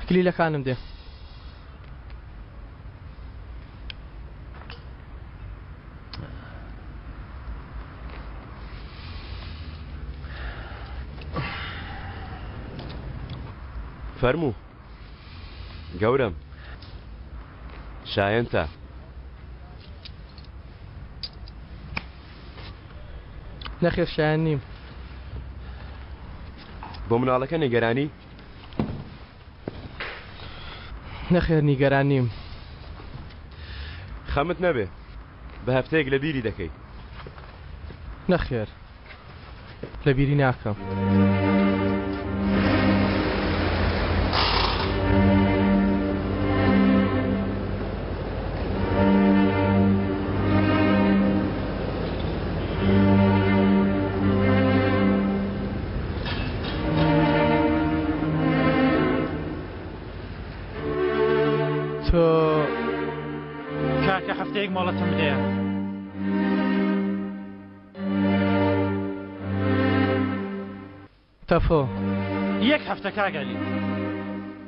کلیلەکانم دێ. فەرموو گەورەم شایەنتە. نەخێر شایەن نیم. بۆ مناڵەکە نیگەرانی؟ نەخێر نیگەران نیم. خەمت نەبێ بە هەفتەیەک لە بیری دەکەی. نەخێر لە بیری ناکەم. تۆ کاکە هەفتەیەک مۆڵەتم بدەیە. تەفۆ. یەک هەفتە کاک عەلی.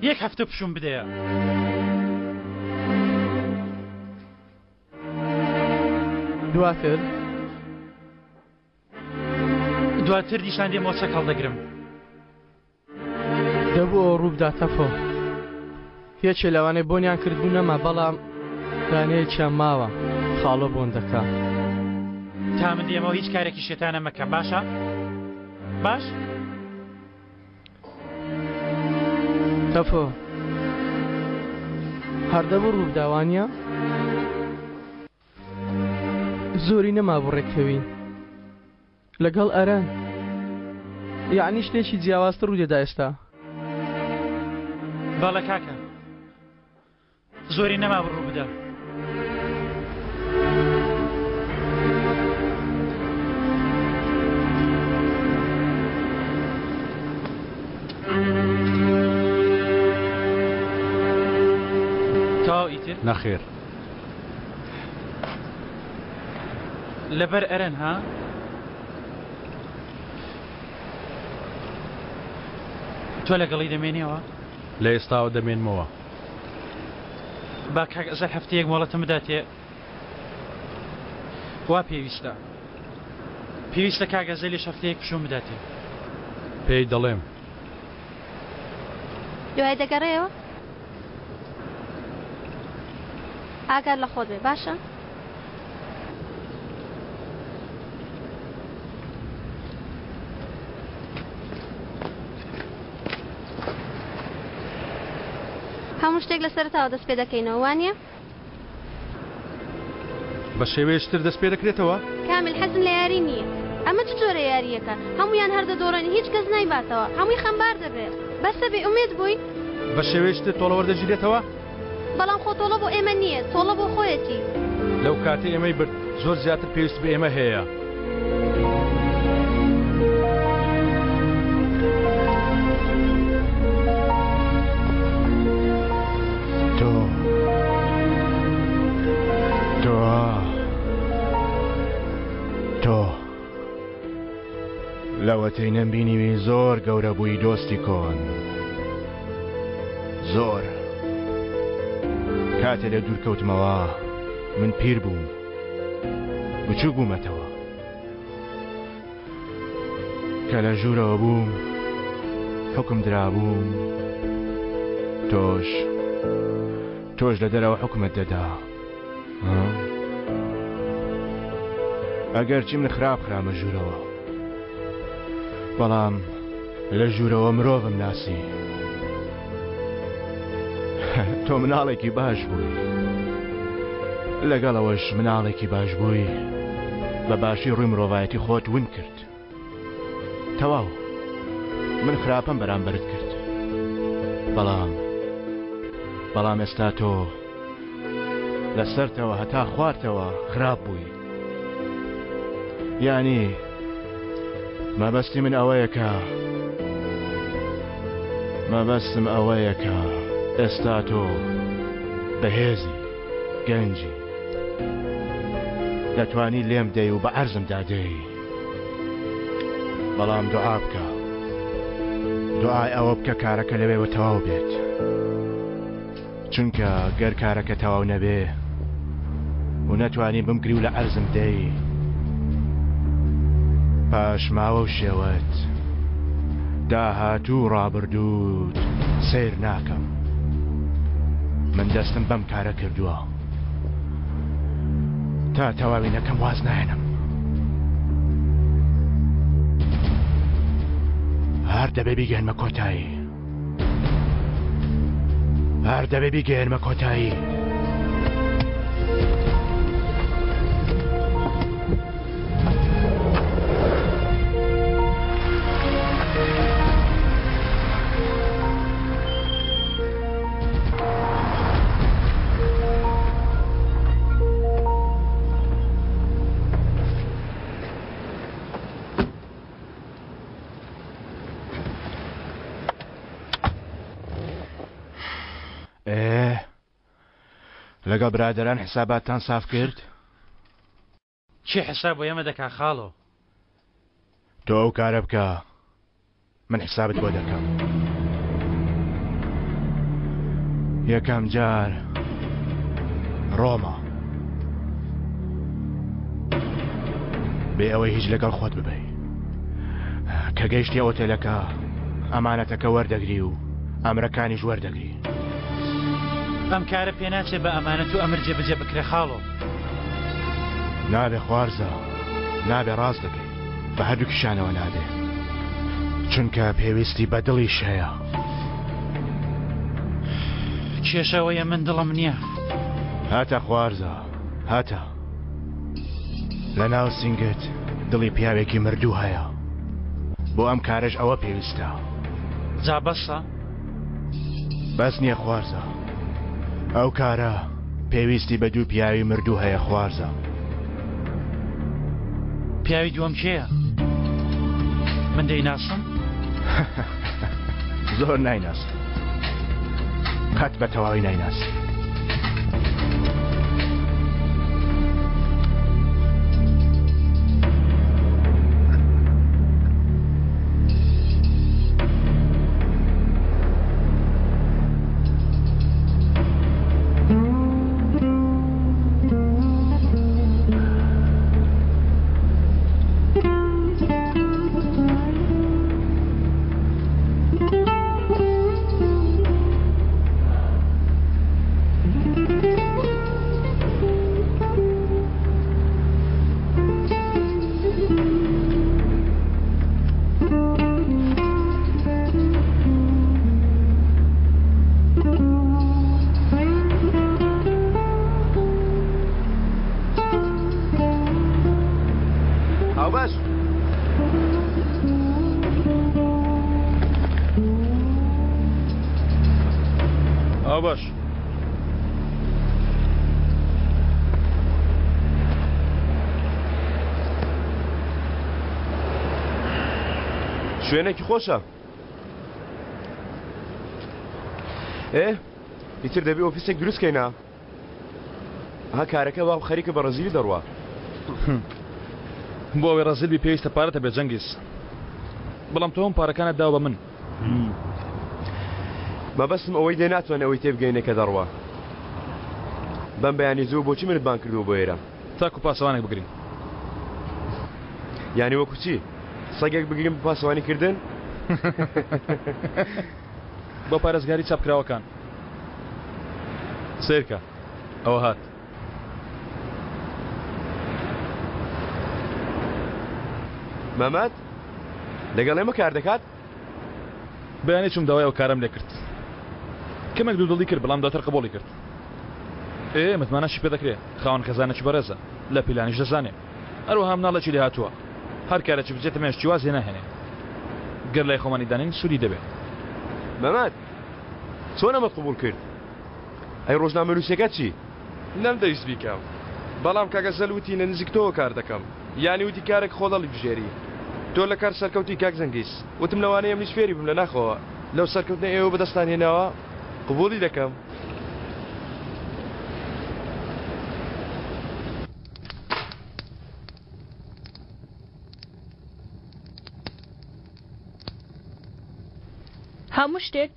یەک هەفتە پشووم بدەیە. دواتر؟ دواتر دیسان دێمەوە چەک هەڵدەگرم. دەبوو ئەوە ڕووبدا تەفۆ. یەکێ لەوانەی بۆنیان کردبوو نەما بەڵام دانەیەکیان ماوە خاڵۆ بۆن دەکا. تا من دێمەوە هیچ کارێکی شێتانە مەکە باشە؟ باش؟ تەفۆ هەر دەبوو ڕووبدا وانییە؟ زۆری نەمابوو ڕێککەوین لەگەڵ ئەرەن یەعنی شتێکی جیاوازتر ڕوودەدا ئێستا. بەڵێ کاکە زۆری نەمابوو ڕووبدا. تەواو ئیتر؟ نەخێر. لەبەر ئەرەن ها؟ تۆ لەگەڵی دەمێنیەوە؟ لە ئێستاوە دەمێنمەوە. با کاک ئەزەل هەفتەیەک مۆڵەتم بداتێ وا پێویستە. پێویستە کاک ئەزەلیش هەفتەیەک پشووم بداتێ. پێی دەڵێم. دوای دەگەڕێیەوە؟ ئاگات لە خۆت بێ باشە؟ هەموو شتێک لە سەرەتاوە دەست پێ دەکەینەوە وانە؟ بە شێوەیەکی تر دەست پێ دەکرێتەوە؟ کامیل حەزم لە یاری نییە. ئەمە چ جۆرە یارییەکە؟ هەموویان هەر دەدۆڕێن هیچ کەس نایباتەوە. هەمووی خەمبار دەبێ. بەسە بێ ئومێد بووی؟ بە شێوەیەکی تر تۆڵە وەردەگیرێتەوە؟ بەڵام خۆ تۆڵە بۆ ئێمە نییە، تۆڵە بۆ خۆیەتی. لەو کاتەی ئێمەی برد زۆر زیاتر پێویستی بە ئێمە هەیە. تۆ تۆ تۆ لەوەتەی نەمبینیوی زۆر گەورە بووی دۆستی کۆن زۆر کاتێ لێ دوور کەوتمەوە من پیر بووم بچووک بوومەتەوە کە لە ژوورەوە بووم حوکم درابووم تۆش تۆش لە دەرەوە حوکمت دەدا ئەگەرچی من خراپ خرامە ژوورەوە بەڵام لە ژوورەوە مرۆڤم ناسی تۆ مناڵێکی باش بووی لەگەڵ ئەوەش مناڵێکی باش بووی بە باشی ڕووی مرۆڤایەتی خۆت ون کرد تەواو من خراپەم بەرامبەرت کرد بەڵام بەڵام ئێستا تۆ لەسەرتەوە هەتا خوارتەوە خراپ بووی یانی مەبەستی من ئەوەیە کە مەبەستم ئەوەیە کە ئێستا تۆ بەهێزی گەنجی دەتوانی لێم دەی و بە عەرزم دادەی بەڵام دوعا بکە دوعای ئەوە بکە کارەکە لەوێوە تەواو بێت. چونکە گەر کارەکە تەواو نەبێ و نەتوانی بمگری و لە عەرزم دەی پاشماوە و شێوەت داهاتوو و ڕابردووت سەیر ناکەم. من دەستم بەم کارە کردووە. تا تەواوی نەکەم واز نایەنم. هەر دەبێ بیگەنمە کۆتایی. هەر دەبێ بیگەیەنمە کۆتایی. ئێ لەگەڵ برادەران حساباتتان ساف کرد؟ کێ حساب بۆ ئێمە دەکا خاڵۆ؟ تۆ ئەو کارە بکە من حسابت بۆ دەکەم. یەکەم جار ڕۆما بێ ئەوەی هیچ لەگەڵ خۆت ببەی کە گەیشتی ئۆتێلەکە ئەمانەتەکە وەردەگری و ئەمرەکانیش وەردەگری. ئەم کارە پێناچێ بە ئەمانەت و ئەمر جێبەجێ بکرێ خاڵۆ. نابێ خوارزا نابێ ڕاست دەکەی بە هەردووکیشانەوە نابێ چونکە پێویستی بە دڵیش هەیە. کێشە ئەوەیە من دڵم نییە. هاتە خوارزا هاتە. لە ناو سینگت دڵی پیاوێکی مردوو هەیە. بۆ ئەم کارەش ئەوە پێویستە. جا بەسە؟ بەس نییە خوارزا. ئەو کارە پێویستی بە دوو پیاوی مردوو هەیە خوارزا. پیاوی دووەم کێیە؟ من دەیناسم؟ زۆر نایناسی. قەت بە تەواوی نایناسی. هاوبەش هاوبەش شوێنێکی خۆشە ئێ ئیتر دەبی ئۆفیسێک دروستکەینە ها کارەکە وا خەریکە بە ڕەزیلی دەڕوا. بۆ ئەوەی ڕەزیل بی پێویستە پارەت هەبێت جەنگیز. بەڵام تۆ هەموو پارەکانت داوە بە من. مەبەستم ئەوەی دێ ناتوانێ ئەوەی تێبگەینێ کە دەڕوا. بەم بەیانی زووە بۆچی منت بانگ کردووە بۆ ئێرە؟ تاکو پاسەوانێک بگرین. یانی وەکو چی؟ سەگێک بگرین بۆ پاسەوانی کردن؟ بۆ پارێزگاری چاپکراوەکان. سەیرکە ئەوە هات. مەمەد لەگەڵ ئێمە کار دەکات؟ بەیانی چووم داوای ئەو کارەم لێ کرد. کەمێک دوودڵی کرد بەڵام دواتر قبوڵی کرد. ئێ متمانەشی پێ دەکرێ، خاوەن خێزانێکی بەڕێزە، لە پیلانیش دەزانێ. هەروەها مناڵێکی لێهاتووە، هەر کارێکی بچێتە مێشکی واز لێ ناهێنێ. گەر لای خۆمانی دانێین سوودی دەبێ. مەمەد چۆن ئەمەت قبوڵ کرد؟ ئەی ڕۆژنامەنووسەکە چی؟ نەمدەویست بیکەم بەڵام کاک ئەزەل وتی لە نزیک تۆوە کار دەکەم یانی وتی کارێک خۆت هەڵیبژێری تۆ لە کار سەرکەوتی کاک جەنگیز وتم لەوانەیە منیش فێری بم لە ناخەوە لەو سەرکەوتنەی ئێوە بەدەستتان هێناوە قبوڵی دەکەم. هەموو شتێک.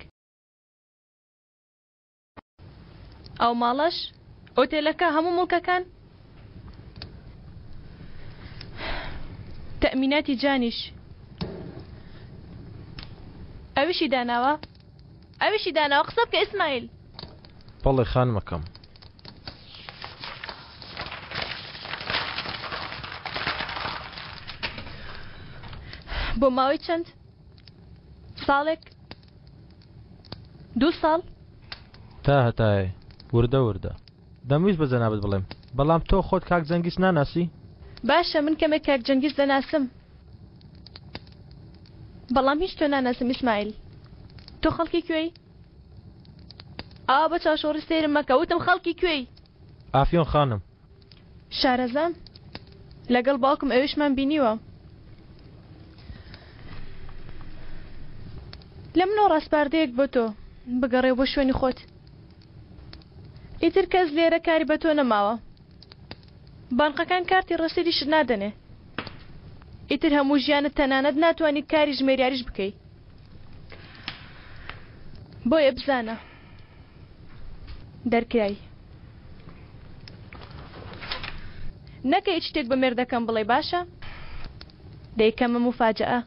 ئەو ماڵەش؟ ئۆتێلەکە؟ هەموو موڵکەکان؟ تەئمیناتی جانیش ئەویشی داناوە؟ ئەویشی داناوە قسە بکە ئیسماعیل. بەڵێ خانمەکەم. بۆ ماوەی چەند؟ ساڵێک؟ دوو ساڵ؟ تا هەتایێ، وردە وردە. دەمویست بە جەنابت بڵێم، بەڵام تۆ خۆت کاک جەنگیز ناناسی؟ باشە، من کەمێک کاک جەنگیز دەناسم. بەڵام هیچ تۆ ناناسم ئیسماعیل. تۆ خەڵکی کوێی؟ ئاوا بە چاوشۆڕی سەیرم مەکە، وتم خەڵکی کوێی؟ ئافیۆن خانم. شارەزام. لەگەڵ باوکم ئەوێشمان بینیوە. لە منەوە ڕاسپاردەیەک بۆ تۆ، بگەڕێوە بۆ شوێنی خۆت. ئیتر کەس لێرە کاری بە تۆ نەماوە. بانقەکان کارتی ڕەسیدیشت نادەنێ. ئیتر هەموو ژیانت تەنانەت ناتوانی کاری ژمێریاریش بکەی. بۆیە بزانە دەرکرای. نەکە هیچ شتێک بە مێردەکەم بڵێی باشە؟ دەیکەمە موفاجەئە.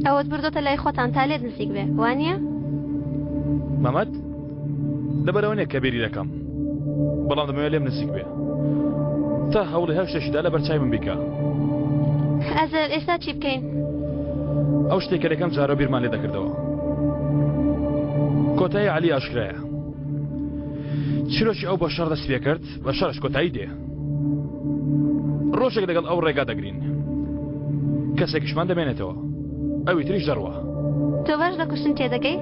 ئەوەت بردۆتە لای خۆتان تا لێت نزیک بێ وانە؟ مەمەد لەبەرەوە نیە کە بیری دەکەم بەڵام دەمەوێت لێم نزیک بێ تا هەوڵی هەر شتێکیدا لەبەر چای من بیکا. ئەزەر ئێستا چی بکەین؟ ئەو شتێک کە لەکەم جارە بیرمان لێ دەکردەوە کۆتایی عەلی ئاشکرایە چیرۆکی ئەو بە شەڕ دەست پێ کرد بە شەڕش کۆتایی دێ ڕۆژێک لەگەڵ ئەو ڕێگا دەگرین کەسێکیشمان دەمێنێتەوە ئەوی تریش دەڕوا. تۆ باش لە کوشتن تێدەگەی؟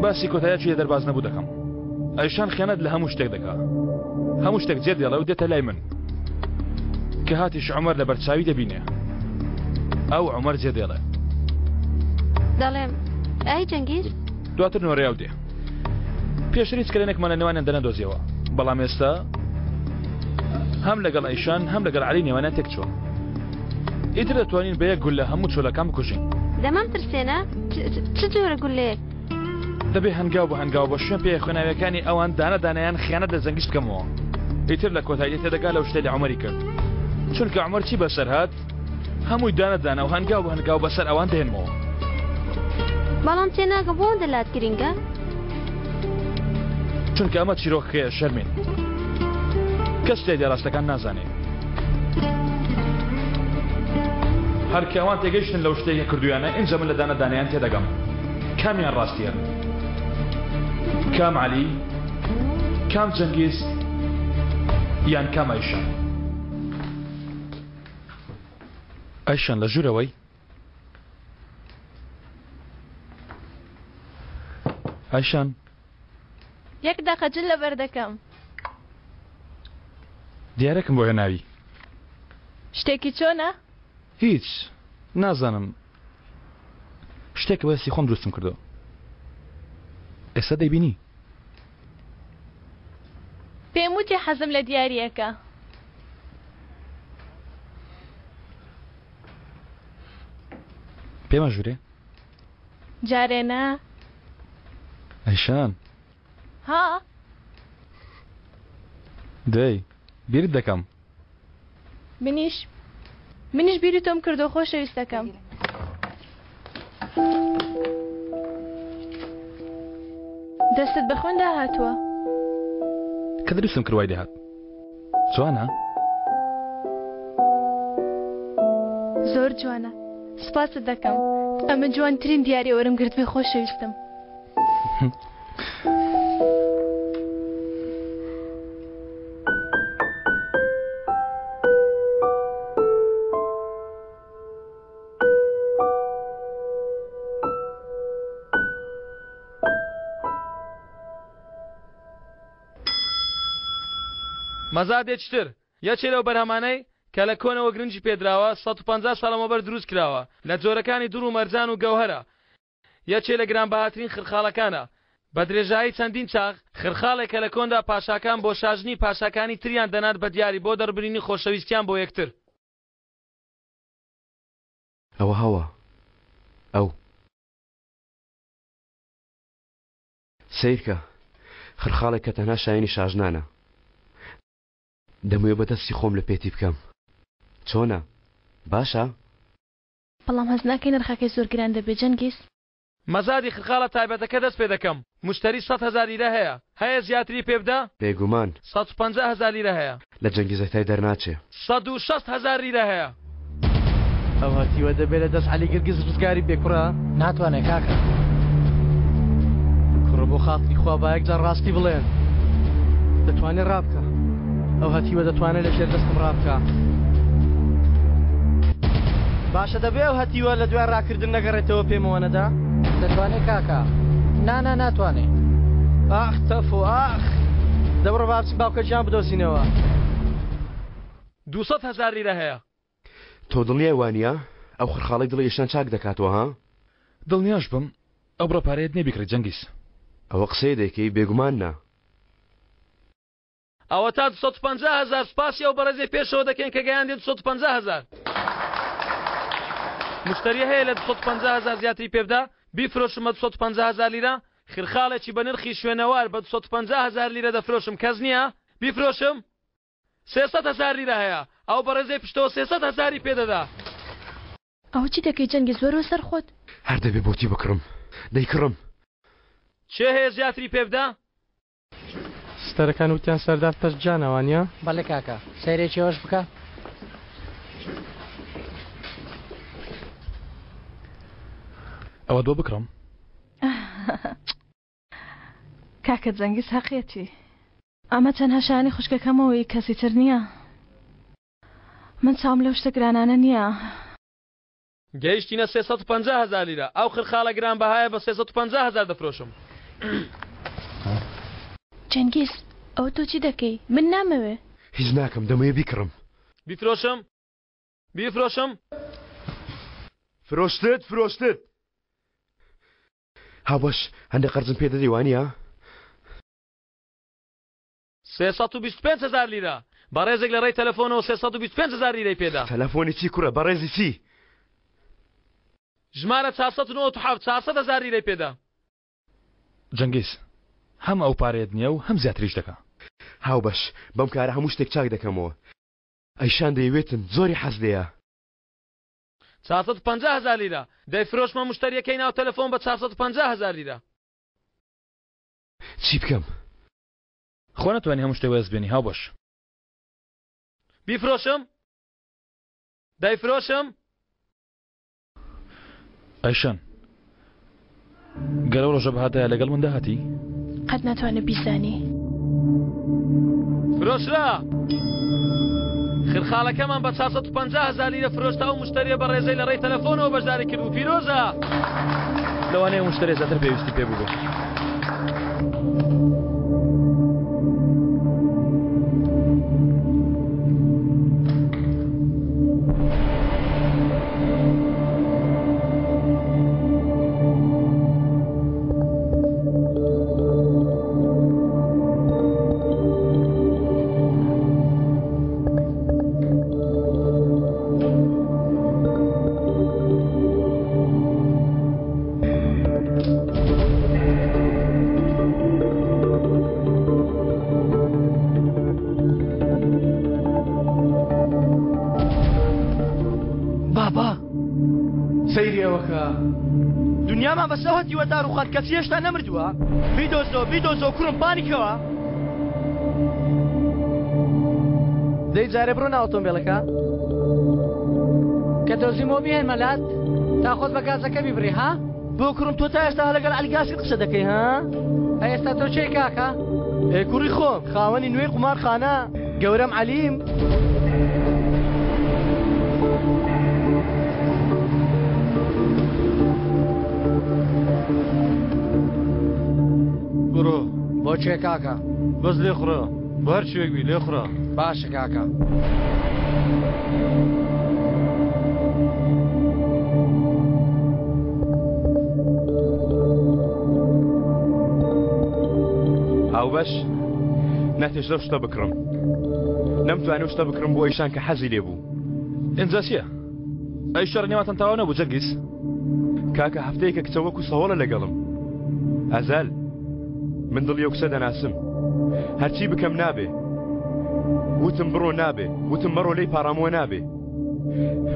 باسی کۆتایەکی لێ دەرباز نەبوو دەکەم. ئەیشان خیانەت لە هەموو شتێک دەکا. هەموو شتێک جێ دێڵێ و دێتە لای من. کە هاتیش عومەر لەبەر چاوی دەبینێ. ئەو عومەر جێ دێڵێ. دەڵێم ئای جەنگیز؟ دواتر نۆرەیاو دێ. پێشتر هیچ کەلێنێکمان لە نێوانیان دەنەدۆزیەوە، بەڵام ئێستا هەم لەگەڵ ئەیشان هەم لەگەڵ عەلی نێوانیان تێکچووە. ئیتر دەتوانین بە یەک گوللە هەموو چۆلەکان بکوژین. دەمام ترسێنە چ جۆرە گوللەیەک؟ دەبێ هەنگاو بە هەنگاو بە شوێن پێیە خوێناویەکانی ئەوان دانە دانەیان خیانەت لە جەنگیز بکەمەوە. ئیتر لە کۆتاییدا تێدەگا لەو شتەی لە عومەری کرد. چونکە عومەر چی بەسەر هات هەمووی دانە دانە و هەنگاو بە هەنگاو بەسەر ئەوان دەهێنمەوە. بەڵام تێناگەم بۆ ئەوەندە لات گرینگە؟ چونکە ئەمە چیرۆکەکەیە شەرمین. کەس تێدا ڕاستەکان نازانێ. هەر کە ئەوان تێگەیشتن لەو شتەی کە کردوویانە ئینجا من لە دانە دانەیان تێدەگەم کامیان ڕاستیە. کام عەلی، کام جەنگیز یان کام ئایشان؟ ئایشان لە ژوورەوەی؟ ئایشان. یەک دەقە جل لەبەر دەکەم. دیارێکم بۆ هێناوی. شتێکی چۆنە؟ هیچ نازانم شتێکە بەدەستی خۆم دروستم کردووە ئێستا دەیبینی. پێم وتی حەزم لە دیارییەکە. پێمە ژوورێ؟ جارێ نا. ئەیشان. ها؟ دەی بیرت دەکەم. منیش منیش بیری تۆم کردو خۆشەویستەکەم. دەستت بە خوێندا هاتووە. کە دروستم کرد وای لێهات. جوانە؟ زۆر جوانە سپاست دەکەم ئەمە جوانترین دیاری وەرم گرت بێ خۆشەویستم. مەزادێکی تر، یەکێ لەو بەرهەمانەی کە لە کۆنەوە گرنگی پێدراوە، 150 ساڵ لەمەوبەر دروست کراوە، لە جۆرەکانی دوڕ و مەرجان و گەوهەرە، یەکێ لە گرانبەهاترین خرخاڵەکانە. بە درێژایی چەندین چاخ، خرخاڵێک کە لە کۆندا پاشاکان بۆ شاژنی پاشاکانی تریان دەنارد بە دیاری بۆ دەربرینی خۆشەویستیان بۆ یەکتر. ئەوە هەوە ئەو. سەیرکە، خرخاڵێک کە تەنها شایەنی شاژنانە. دەمەوێ بە دەستی خۆم لە پێتی بکەم. چۆنە؟ باشە؟ بەڵام هەست ناکەی نرخەکەی زۆر گران دەبێ جەنگیز؟ مەزادی خرخاڵە تایبەتەکە دەست پێ دەکەم. مشتەری 100,000 لیرە هەیە. هەیە زیاتری پێ بدە؟ بێگومان. 150,000 لیرە هەیە. لە جەنگیزەکتای دەرناچێ. 160,000 لیرە هەیە. ئەو هەتیوە دەبێ لە دەست عەلی گرگز ڕزگاری بێ کوڕە. ناتوانێ کاکە. کوڕە بۆ خاتری خوا با یەک جار ڕاستی بڵێن. دەتوانێ ڕابکا. ئەو هەتیوە دەتوانێ لە ژێر دەستم ڕابکا. باشە دەبێ ئەو هەتیوە لە دوای ڕاکردن نەگەڕێتەوە پێمەوە نەدا؟ دەتوانێ کاکە. نا نا ناتوانێ. ئاخ تەفۆ ئاخ. دەبڕۆ با بچین باوکە گیان بدۆزینەوە. 200,000 لیرە هەیە. تۆ دڵنیای وانیە ئەو خرخاڵەی دڵی ئیشان چاک دەکاتەوە ها؟ دڵنیاش بم ئەو بڕە پارەیەت نیە بیکڕی جەنگیز. ئەوە قسەیە دەیکەی بێگومان نا. ئەوەتا 250,000 سوپاسی ئەو بەڕێزەی پێشەوە دەکەین کە گەیاندی 250,000. مشتەری هەیە لە 250,000 زیاتری پێ بدا؟ بیفرۆشم بە 250,000 لیرە؟ خرخاڵێکی بە نرخی شوێنەوار بە 250,000 لیرە دەفرۆشم کەس نییە؟ بیفرۆشم؟ 300,000 لیرە هەیە. ئەو بەڕێزەی پشتەوە 300 هەزاری پێ دەدا. ئەوە چی دەکەی جەنگیز وەرەوە سەر خۆت. هەر دەبێ بۆتی بکڕم دەیکڕم. کێ هەیە زیاتری پێ بدا؟ ستەرەکان وتیان سەردار پەست جانە وانیە؟ بەڵێ کاکە سەیرێکی ئەوەش بکە. ئەوەت بۆ بکڕم؟ کاکە جەنگیز هەقیەتی ئەمە تەنها شایانی خوشکەکەمە و ئی کەسی تر نییە من چاوم لەو شتە گرانانە نییە. گەیشتینە 350,000 لیرە ئەو خرخاڵە گرانبەهایە بە 350,000 دەفرۆشم. جەنگیز ئەوە تۆ چی دەکەی من نامەوێ. هیچ ناکەم دەمەوێ بیکڕم. بیفرۆشم بیفرۆشم. فرۆشتت فرۆشتت. هاوبەش هەندێک قەرزم پێ دەدەی وانییە؟ 325,000 لیرە بەڕێزێک لە ڕێی تەلەفۆنەوە 325,000 لیرەی پێدا. تەلەفۆنی چی کوڕە بەڕێزی چی؟ ژمارە 497 400,000 لیرەی پێدا. جەنگیز هەم ئەو پارەیەت نییە و هەم زیاتریش دەکا. هاوبەش بەم کارە هەموو شتێک چاک دەکەمەوە. ئەیشان دەیەوێتم زۆری حەز لێیە. 450,000 لیرە دەیفرۆشمە مشتەریەکەی ناو تەلەفۆن بە 450,000 لیرە. چی بکەم؟ خۆ نەتوانی هەموو شتێک وەدەست بێنی هاوبەش. بیفرۆشم؟ دەیفرۆشم؟ ئەیشان گەر ئەو ڕۆژە بهاتایە لەگەڵ من دەهاتی؟ قەت ناتوانێ بیزانی. فرۆشرا! خرخاڵەکەمان بە 450,000 لیرە فرۆشتە ئەو مشتەریە بەڕێزەی لە ڕێی تەلەفۆنەوە بەشداری کرد و پیرۆزە. لەوانەیە مشتەری زیاتر پێویستی پێ بووبێ. بابا سەیری ئەوەکە دنیامان بەسە هەتیوە داڕوخات کەچی هێشتا نەمردووە بیدۆزەوە بیدۆزەوە کوڕم پانیکەوە دەی جارێ بڕۆ ناو ئۆتۆمبێلەکە. کە دۆزیمەوە بیهێنمە لات تا خۆت بە گازەکە بیبڕی ها؟ بۆ کوڕم تۆ تا ئێستا لەگەڵ عەلی گاسکت قسە دەکەی ها؟ ئەی ئێستا تۆ کێی کاکە؟ ئێ کوڕی خۆم خاوەنی نوێی قومارخانە گەورەم عەلیم. بڕۆ. بۆ کوێ کاکە؟ بەس لێخوڕە بۆ هەر کوێیەک بی لێخوڕە. باشە کاکە. هاوبەش ناتێش لەو شتە بکڕم نەمتوانی ئەو شتە بکڕم بۆ ئەیشان کە حەزی لێ بوو. ئینجا چییە؟ ئەی شەڕی نێوانتان تەواو نەبوو جەنگیز؟ کاکە هەفتەیەکە کچە وەکو سەوەڵە لەگەڵم. ئەزەل من دڵی ئەو کچە دەناسم. هەرچی بکەم نابێ. وتم بڕۆ نابێ، وتم مەڕۆ لێی پاڕامەوە نابێ.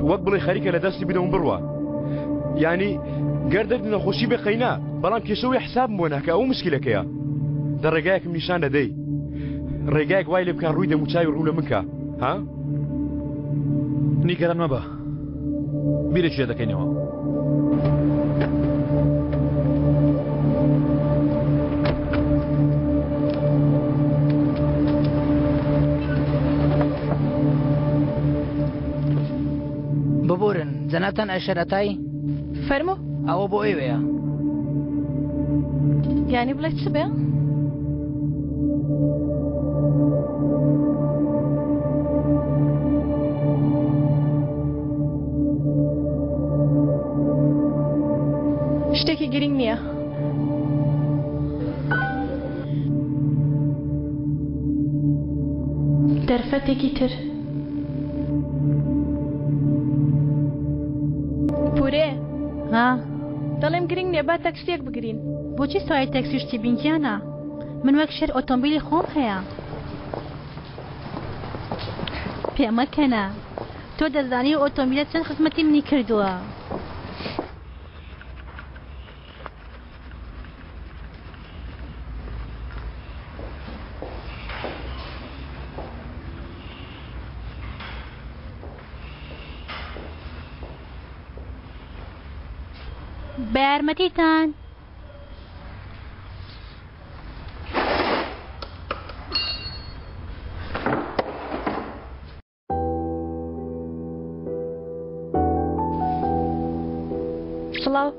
وەک بڵێ خەریکە لە دەستی بدەم و بڕوا. یانی گەر دەرد و نەخۆشی بێ قەینا، بەڵام کێشە وەی حسابم بۆ ناکا ئەو مشکلەکەیە. دە ڕێگایەکم نیشان دەدەی. ڕێگایەک وای لێ بکا ڕووی دەموچاوی ڕوو لە من کا. ها؟ نیگەران مەبە. بیرێکی لێ دەکەینەوە. ببورن جەنابتان ئەشەر ئەتای؟ فەرموو. ئەوە بۆ ئێوەیە. یانی بڵێ چ بێ؟ شتێکی گرنگ نییە. دەرفەتێکی تر. پورێ. ها؟ دەڵێم گرنگ نییە با تەکسییەک بگرین. بۆچی سواری تەکسی شتی بین گیانە؟ من وەک شێر ئۆتۆمبیلی خۆم هەیە. پێمەکەنە. تۆ دەزانی ئەو ئۆتۆمبیلە چەند خزمەتی منی کردووە. بە یارمەتیتان. سڵاو.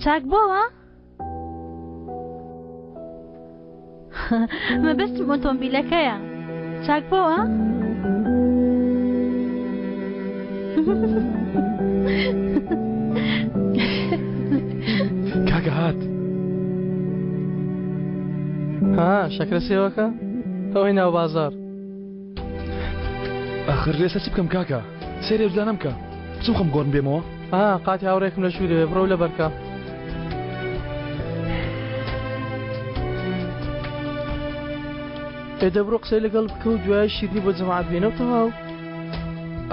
چاک بۆوە؟ مەبەستم ئۆتۆمبیلەکەیە چاک بۆوە؟ کاکە هات. ها شەکرە سێوەکە ئەوەی ناو بازاڕ. ئاخر لێسە چی بکەم کاکە سەیری ئەو جلانەم کە بچم خۆم گۆڕم بێمەوە. ها قاتی هاوڕێکم لە ژوورێ بڕۆ لەبەرکە. ئێ دەبڕۆ قسەی لەگەڵ بکە و دوای شیرنی بۆ جەماعەت بێنە و تەواو.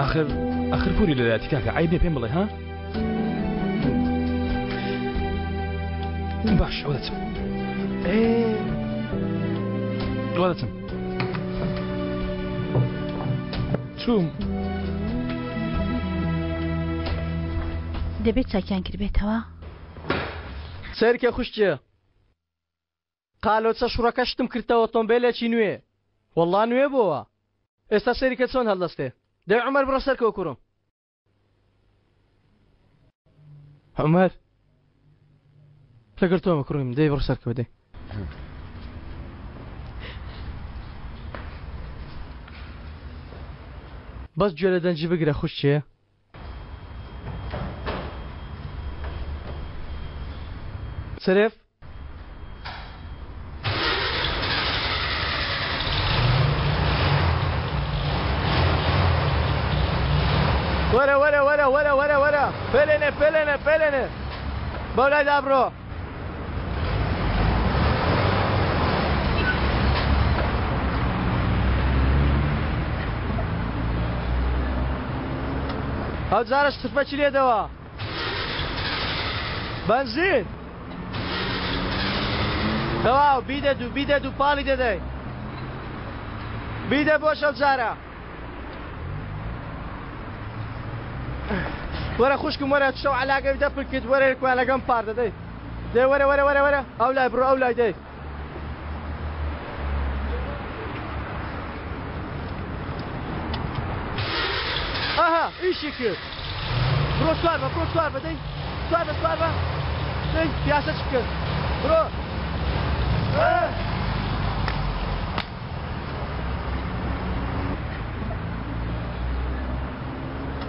ئاخر ئاخر پوری لەلایەتی کاکە عەیب نیە پێم بڵێ ها باش ئەوە دەچم ئێ ئەوە دەچم چووم دەبێت چاکیان کردبێتەوە. سەیرکە خوشکێ قالۆچە شوڕەکە شتم کردتە ئۆتۆمبێلێکی نوێ وەڵا نوێ بۆوە ئێستا سەیری کە چۆن هەڵدەستێ دەی عومەر بڕۆ سەرکەوە کوڕم. عومەر لەگەڵ تۆمە کوڕیم دەی بڕۆ سەرکەوە دەی. بەس گوێ لە دەنگی بگرە خوشکێ. سرف وەرە وەرە وەرە وەرە وەرە وەرە پێلێنێ پێلێنێ پێلێنێ بەولای دابڕۆ ئەو جارەش تفەکی لێدەوە بەنزین تەواو بیدە دوو بیدە دوو پاڵی دەدەی بیدە بۆ شەو جارە وەرە خوشکم وەرە شەو علاگەی دەپل کرد وەرە کوالەکەم پار دەدەی دەی وەرە وەرە وەرە وەرە ئەو لای بڕۆ ئەو لای دەی ئەها ئیشی کرد بڕۆ سوار بە بڕۆ سوار بە دەی سوار بە سوار بە دەی پیاسە چ بکەن بڕۆ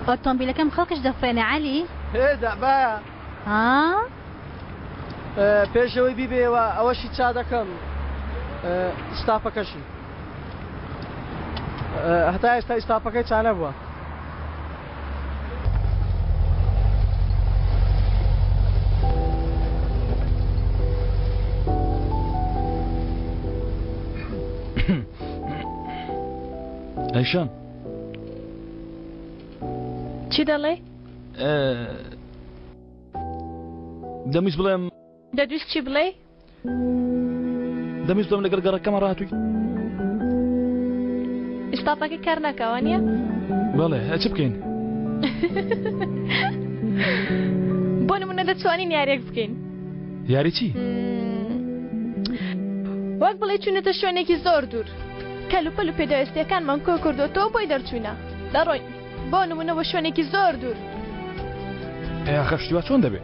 ئۆتۆمبیلەکەم خەڵکیش دەفڕێنێ عەلی. هێ دەبایە. ها؟ پێشەوەی بیبێەوە ئەوەشی چا دەکەم ستاپەکەشی هەتا ئێستا ئیستاپەکەی چا نەبووە. ئەیشان چی دەڵێ؟ دەمویست بڵێم دەدویست چی بڵێ؟ دەمویست بڵێم لەگەڵ گەڕەکەمە ڕاتووی ئیستاپەکە کار ناکەوە نییە؟ بەڵێ چ بکەین؟ بۆ نمونە دەتوانین یاریەک بکەین یاری چی؟ وەک بڵێ چوونەتە شوێنێکی زۆر دوور کەلوپەل و پێداویستیەکانمان کۆ کردوەوە بۆی دەرچوینە دەڕۆین بۆ نمونە بۆ شوێنێکی زۆر دوور. ئەی ئاخر شتی وا چۆن دەبێ؟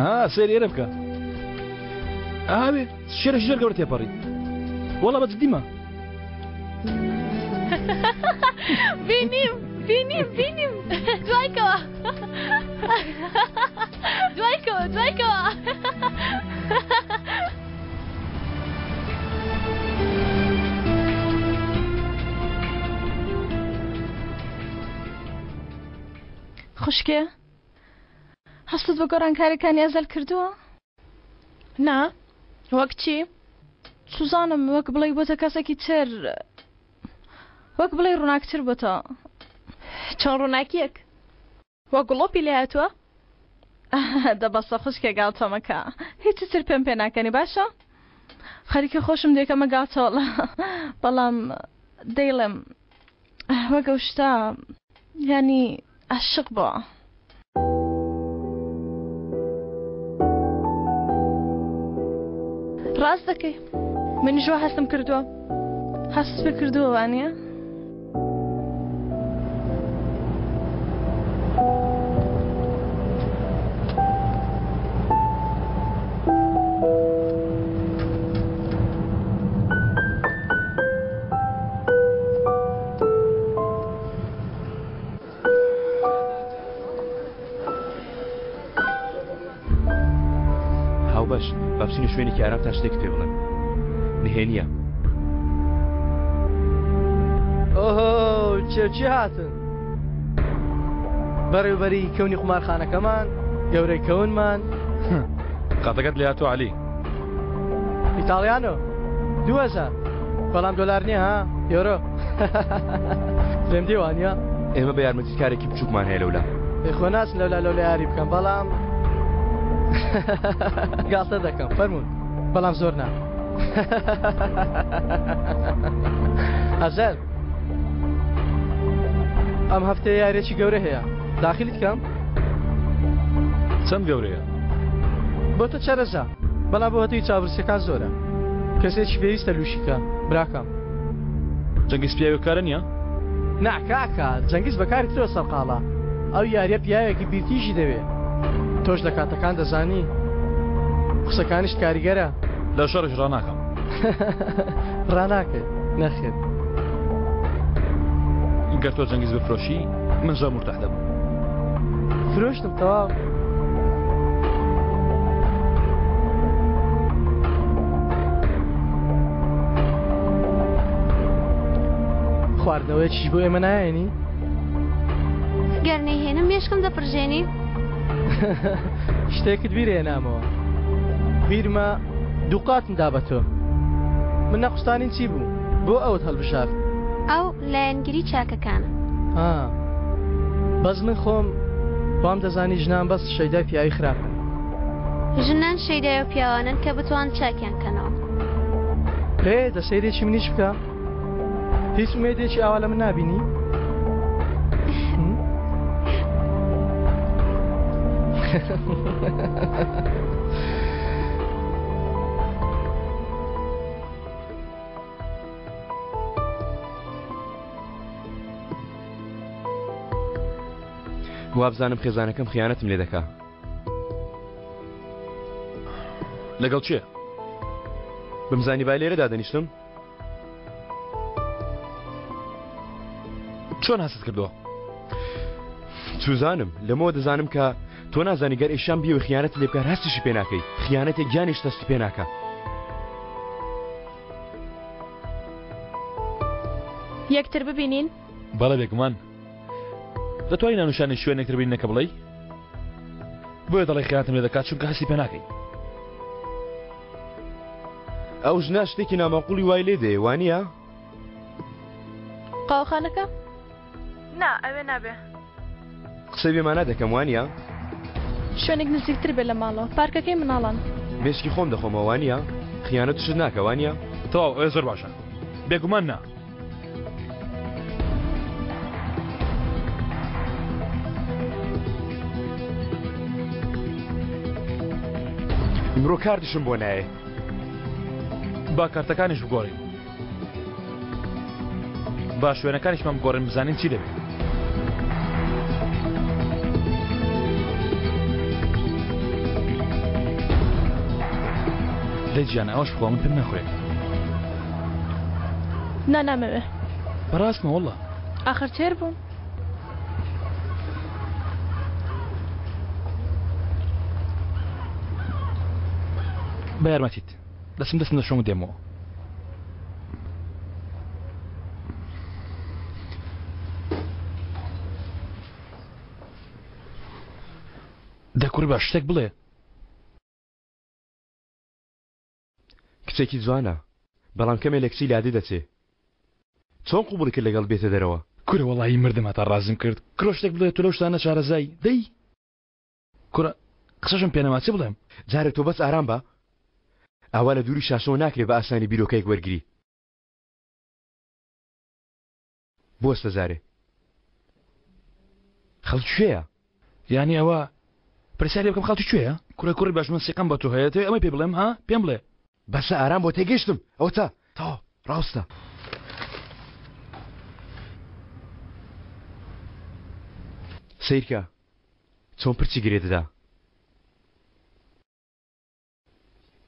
ها سەیری ئێرە بکە ئاوێ شێرە ژێر گەورە تێپەڕی وەڵا بە جدیمە بینیم بینیم بینیم دوایکەوە دوایکەوە دوایکەوە خوشکێ هەستت بە گۆڕانکاریەکانی ئەزەل کردووە؟ نا وەک چی؟ چوزانم وەک بڵێی بۆتە کەسێکی تر وەک بڵێی ڕووناکتر بۆتەوە. چۆن ڕووناکیەک؟ وەک گڵۆپی لێ هاتووە؟ دە بەسە خوشکێ گاڵتە مەکە هیچی تر پێم پێ ناکەنی باشە؟ خەریکە خۆشم دێکەمە گاڵتەوەڵا بەڵام دەیڵێم وەک ئەو شتە یانی عاشق بووە. ڕاست دەکەی منیش وا هەستم کردووە. هەستت پێ کردووە وانییە؟ هاوبەش با بچینە شوێنێکی ئارام تا شتێکت پێ بڵێم نهێنییە. ئۆهۆ چێ چی هاتن بەڕێوبەری کەونی قومارخانەکەمان گەورەی کەونمان قاتەکەت لێ هاتووە عەلی. ئیتاڵیانۆ 2000 بەڵام دۆلار نییە ها یۆرۆ لێم دێ وانە ئێمە بە یارمەتی کارێکی بچووکمان هەیە لەولا ئێ خۆ ناچن لەولا لەولا یاری بکەم بەڵام گاڵتە دەکەم فەرموون بەڵام زۆر نا ئەزەل ئەم هەفتەیە یاریەکی گەورە هەیە داخلیت کەم چەند گەورەیە بۆ تۆ چەرەزە بەڵام بۆ هەتوی چاوبرسیەکان زۆرە کەسێکی پێویستە لوشیکە براکەم جەنگیز پیاوی کارە نییە؟ نا کاکە جەنگیز بەکاری ترەوە سەرقاڵە ئەو یاریە پیاوێکی بیرتیژی دەوێ تۆش لە کاتەکان دەزانی قسەکانیشت کاریگەرە لە شەڕیش ڕاناکەم ڕاناکەی نەخێر گەر تۆ جەنگیز بفرۆشی من زۆر مرتاح دەبم فرۆشتم تەواو خواردنەوەیەکیش بۆ ئێمە نایەنی؟ گەر نەیهێنم مێشکم دەپرژێنی؟ شتێکت بیر هێنامەوە بیرمە دووقاتم دا بە تۆ من نەقوستانین چی بوو بۆ ئەوت هەڵبژارد؟ ئەو لایەنگری چاکەکانە. ها بەس من خۆم وام دەزانی ژنان بەس شەیدای پیاوی خراپن. ژنان شەیدای ئەو پیاوانەن کە بتوان چاکیان کەنەوە. ئێ دە سەیرێکی منیش بکە هیچ ئومێدێکی ئاوا لە من نابینی؟ وابزانم خێزانەکەم خیانەتم لێ دەکا لەگەڵ چێ؟ بمزانی با لێرە دادەنیشتم؟ چۆن هەستت کردووە؟ چوزانم لەمەوە دەزانم کە تۆ نازانی گەر ئیشان بیەوێ خیانەت لێ بکات هەستیشی پێ ناکەی خیانەتێک گیانیشت هەستی پێ ناکا. یەکتر ببینین؟ بەڵێ بێگومان. دەتوانی ناونیشانی شوێنێک تر بیننە کە بڵێی؟ بۆیە دەڵێ خیانەتم لێ دەکات چونکە هەستی پێ ناکەی. ئەو ژنە شتێکی ناماقوڵی وای لێ دێ وانییە؟ قاوەخانەکە؟ نا ئەوێ نابێ. قسەی بێمانا دەکەم وانییە؟ شوێنێک نزیکتر بێ لە ماڵەوە، پارکەکەی مناڵان. مێشکی خۆم دەخۆمەوە وانییە؟ خیانەت شت ناکە وانییە؟ تەواو ئەوێ زۆر باشە. بێگومان نا. ئیمڕۆ کارتیشم بۆ نایێ. با کارتەکانیش بگۆڕین. با شوێنەکانیشمان بگۆڕین بزانین چی دەبێت. دەی گیانە ئەوەش بخۆ من پێم ناخورێ. نا نامەوێ. بەڕاستمە وەڵا. ئاخر تێر بووم. بە یارمەتیت دەچم دەستم دەشۆم و دێمەوە. دە کوڕی باش شتێک بڵێ. کچێکی جوانە بەڵام کەمێ لە کچی لادێ دەچێ چۆن قوبوڵی کرد لەگەڵت بێتە دەرەوە؟ کورە وەڵایی مردم هەتا ڕازیم کرد کورە شتێک بڵێ تۆ لەو شتانە شارەزای دەی کورە قسەشم پێ نەما چ بڵێم؟ جارێ تۆ بەس ئارام بە ئاوا لە دووری شاشەوە ناکرێ بە ئاسانی بیرۆکەیەک وەرگری. بوەستە جارێ خەڵکی کوێیە؟ یانی ئەوە پرسیاری بکەم خەڵکی کوێیە؟ کوڕە کوڕی باش من سیقەم بە تۆ هەیە تۆ ئەمەی پێ بڵێم ها پێم بڵێ. بەسە ئارام بۆ تێگەیشتم ئەوەتا تەواو ڕاوستە. سەیرکە چۆن پرچی گرێ دەدا.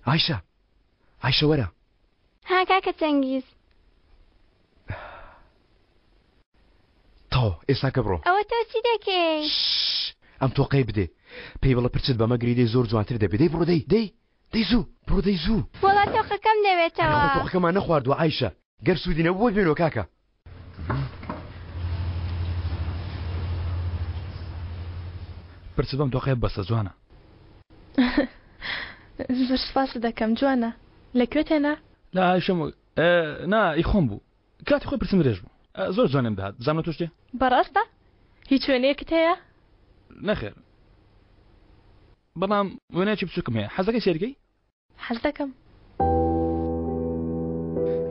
ئایشە ئایشە وەرە. ها کاکە چەنگیز. تەواو ئێستا کە بڕۆ. ئەوە تۆ چی دەکەی؟ شش ئەم تۆقەی بدێ پێی بڵێ پرچت بەمە گری دەی زۆر جوانتر دەبێ دەی بڕۆ دەی دەی دەی زوو بڕۆ دەی زوو. وەڵا تۆقەکەم دەوێتەوە. ئەرێ خۆ تۆقەکەمان نەخواردووە ئایشە گەر سوودی نەبوو بۆی بێنەوە کاکە. پرچت بەم تۆقەیە بەسە جوانە. زۆر سوپاست دەکەم جوانە لە کوێ تێنا؟ لە ئایشەم نا ئی خۆم بوو کاتی خۆی پرچم درێژ بوو زۆر جوانیم دەهات بزانم لە تۆ شتێ؟ بەڕاستە؟ هیچ وێنەیەکت هەیە؟ نەخێر بەڵام وێنەیەکی بچووکم هەیە حەز دەکەی سەیرکەی؟ حەز دەکەم.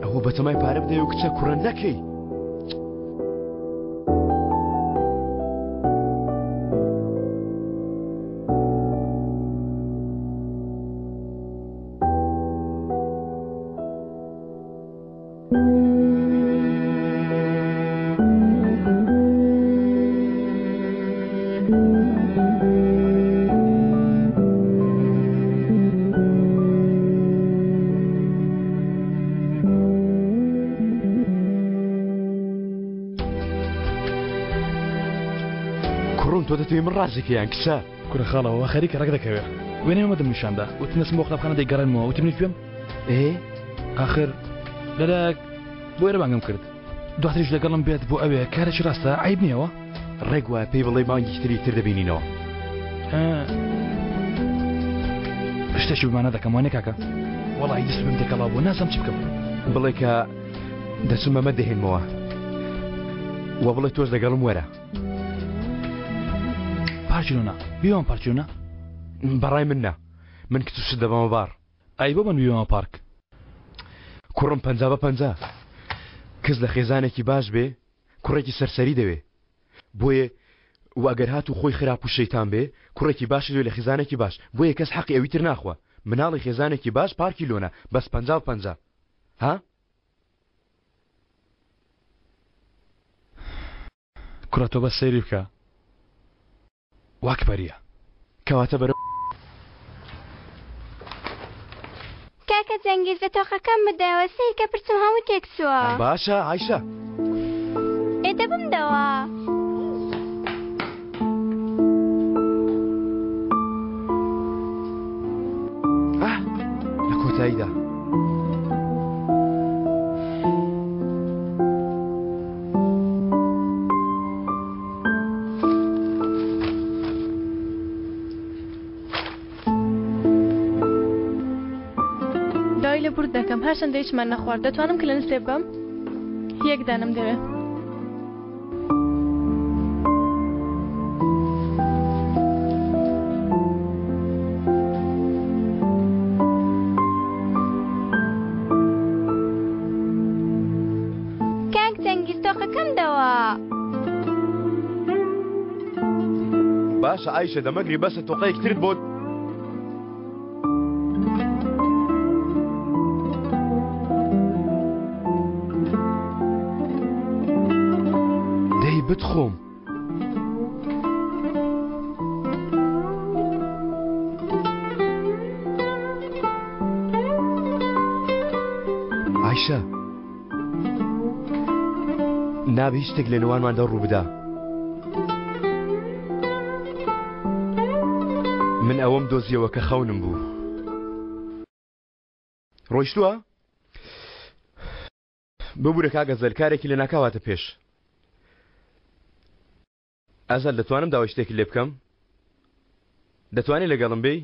ئەوە بەتەمای پارە بدەی و کچە کوڕە نەکەی. کوڕم تۆ دەتەوێ من ڕازی یان کچە؟ کورە خاڵە وا خەریکە ڕێک دەکەوێ وێنەی مەدم نیشاندا وتم دەچم بۆ قوتابخانە دەیگەڕێنمەوە وتی منیش بێم ئێ ئاخر لەلایەک بۆ ئێرە بانگم کرد دواتریش لەگەڵم بێت بۆ ئەوێ کارێکی ڕاستە عیب نییەوە ڕێک وایە پێی بڵێ مانگی تری تر دەبینینەوە شتێکی بمانە دەکەم وانێ کاکە وەڵی دەست بم تێکەڵا بوو نازم چی بکەم بڵێ کە دەچم مەمە دەهێنمەوە وە بڵێ تۆش لەگەڵم وەرە پارچونە بیوان پارچونە بەڕای من نا من کچ شت دەبەمە باڕ ئەی بۆ من بیبەمە پارک. کوڕم پەنجا بە پەنجا کز لە خێزانێکی باش بێ کوڕێکی سەرسەری دەوێ بۆیە و ئەگەر هاتوو خۆی خراپ و شەیتان بێ کوڕێکی باشی دەوێ لە خێزانێکی باش بۆیە کەس حەقی ئەوی تر ناخوا مناڵی خێزانێکی باش پارکی لۆنە بەس پەنجا بە پەنجا ها. کوڕە تۆ بەس سەیری بکە. واک پەریە. کەواتە بەرەو. کاکە جەنگیز دە تۆقەکەم بدەوە سەیرکە پرچم هەموو تێکچووە. باشە ئایشە. ئێ دە بمدە. دەوە. لە کۆتاییدا. داوای لێبورد دەکەم هەرچەندە هیچمان نەخوارد دەتوانم کلنس لێ ببەم یەک دانم دەوێ. کاک جەنگیز تۆقەکەم دەوە. باشە ئایشە دەمەگری بەسە تۆقەیەک ترت بۆ دەی بتخۆم. ئایشە نابێ هیچ شتێک لە نێوانماندا ڕوو بدا. من ئەوەم دۆزیەوە کە خەونم بوو. ڕۆیشتووە؟ ببورە کاک ئەزەل کارێکی لەناکاو هاتە پێش. ئەزەل دەتوانم داوای شتێکت لێ بکەم؟ دەتوانی لەگەڵم بێی؟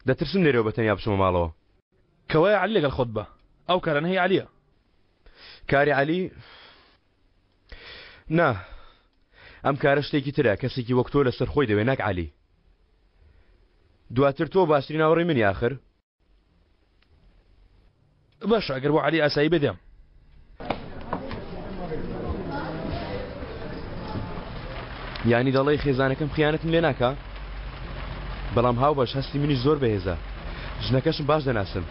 دەترسم لێرەوە بە تەنیا بچمە ماڵەوە. کەوایە عەلی لەگەڵ خۆت بە. ئەو کارانە هی عەلیە. کاری عەلی؟ نا ئەم کارە شتێکی ترە، کەسێکی وەک تۆ لەسەر خۆی دەوێ نەک عەلی. دواتر تۆ باشترین هاوڕێی منی ئاخر. باشە ئەگەر بۆ عەلی ئاسایی بێ دێم. یانی دەڵێی خێزانەکەم خیانەتم لێ ناکا؟ بەڵام هاوبەش هەستی منیش زۆر بەهێزە. ژنەکەشم باش دەناسم.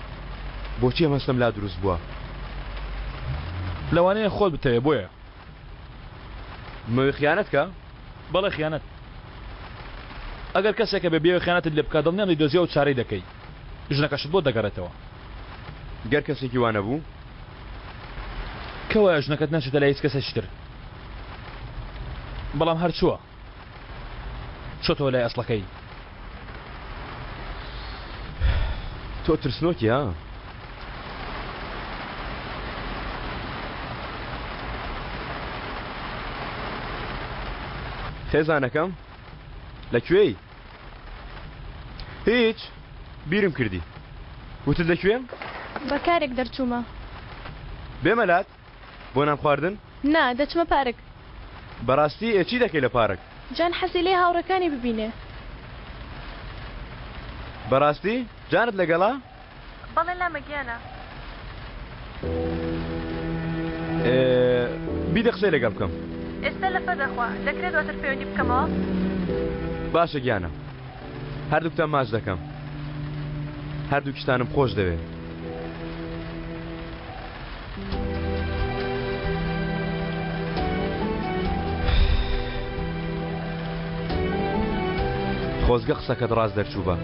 بۆچی ئەم هەستەم لا دروست بووە؟ لەوانەیە خۆت بتەوێ بۆیە. بمەوێ خیانەت کە؟ بەڵێ خیانەت. ئەگەر کەسێک هەبێ بیەوێ خیانەتت لێ بکات دڵنیام دەیدۆزیەوە و چارەی دەکەی. ژنەکەشت بۆت دەگەڕێتەوە. گەر کەسێکی وا نەبوو؟ کەوایە ژنەکەت ناچێتە لای هیچ کەسێکی تر. بەڵام هەر چووە. چۆتەوە لای ئەسڵەکەی. تۆ ترسنۆکی ها؟ خێزانەکەم لە کوێی؟ هیچ بیرم کردی وتت لە کوێم؟ بە کارێک دەرچوومە. بێمە لات بۆ نان خواردن؟ نا دەچمە پارک. بەڕاستی ئێ چی دەکەی لە پارک؟ جان حەزی لێیە هاوڕێکانی ببینێ. بەڕاستی؟ جانت لەگەڵە؟ بەڵێ لامە گیانە. ئێ بیدە قسەی لەگەڵ بکەم. ئێستا لەفە دەخوا، دەکرێ دواتر پەیوەندی بکەمەوە؟ باشە گیانە. هەردووکتان ماچ دەکەم. هەردووکیشتانم خۆش دەوێ. خۆزگە قسەکەت ڕاست دەرچووبا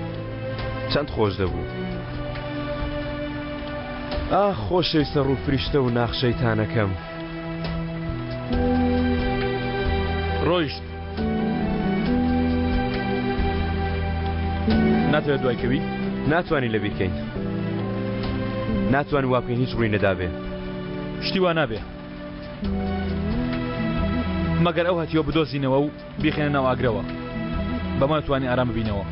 چەند خۆش دەبوو. ئاخ خۆشەویستە ڕوو فریشتە و ناخ شەیتانەکەم. ڕۆیشت. ناتەوێت دوای کەوی؟ ناتوانین لەبیر کەین. ناتوانین وا بکەین هیچ ڕووی نەدابێ. شتی وا نابێ. مەگەر ئەو هەتیوە بدۆزینەوە و بیخەینە ناو ئاگرەوە. بەمە دەتوانین ئارام ببینەوە.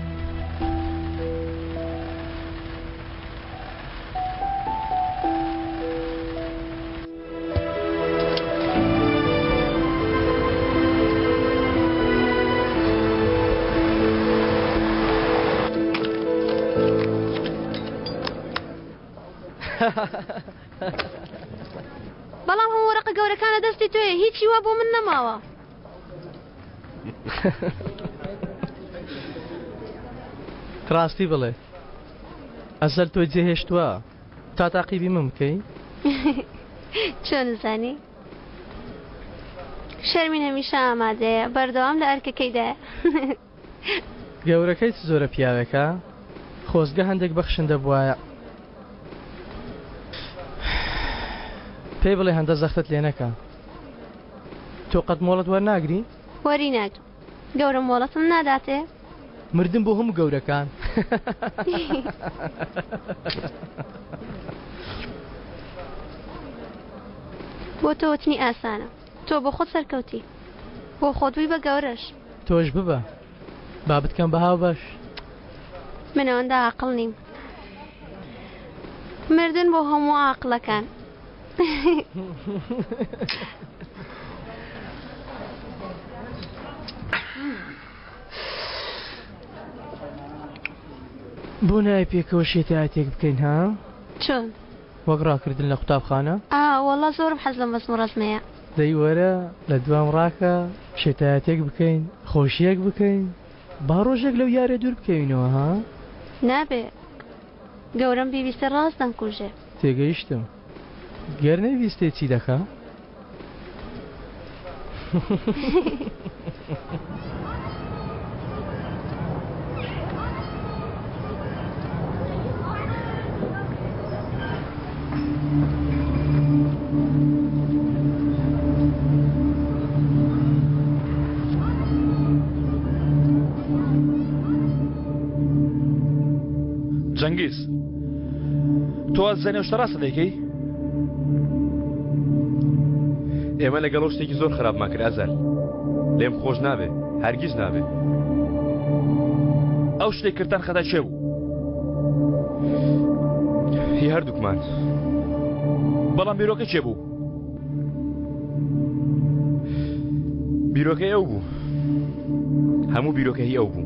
بەڵام هەموو وەرەقە گەورەکان لە دەستی تۆیە هیچی وا بۆ من نەماوە. ڕاستی بڵێ ئەزەل تۆی جێهێشتووە تا تاقیبی من بکەی؟ چۆن زانی؟ شەرمین هەمیشە ئامادەیە بەردەوام لە ئەرکەکەیدایە. گەورەکەی چ جۆرە پیاوێکە؟ خۆزگە هەندێک بەخشندە بوایە. پێی بڵێ هەندە زەختت لێ نەکا. تۆ قەت مۆڵەت وەرناگری؟ وەری ناگرم. گەورەم مۆڵەتم ناداتێ؟ مردن بۆ هەموو گەورەکان. بۆ تۆ وتنی ئاسانە. تۆ بۆ خۆت سەرکەوتی. بۆ خۆت بووی بە گەورەش. تۆش ببە. با بتکەم بە هاوبەش. من ئەوەندە عاقڵ نیم. مردن بۆ هەموو عاقڵەکان. بۆ نایە پێکەوە شێتایەتێک بکەین ها؟ چۆن؟ وەک ڕاکردن لە قوتابخانە؟ ئا وەڵا زۆرم حەز لەم بەزم و ڕەزمەیە. دەی وەرە لە دوام ڕاکە شێتایەتێک بکەین خۆشیەک بکەین با ڕۆژێک لەو یارە دوور بکەوینەوە ها؟ نابێ گەورەم بیبیستێ ڕاست دەمکوژێ. تێگەیشتم گەر نەیبیستێ چی دەکا؟ جەنگیز تۆ ئەزانی ئەو شتە ڕاستە دەیکەی؟ ئێمە لەگەڵ ئەو شتێکی زۆر خراپمان کرد ئەزەل لێم خۆش نابێ هەرگیز نابێ ئەو شتێک کردتان خەتا کێ بوو هی هەردووکمان بەڵام بیرۆکە کێ بوو بیرۆکەی ئەو بوو هەموو بیرۆکە هی ئەو بوو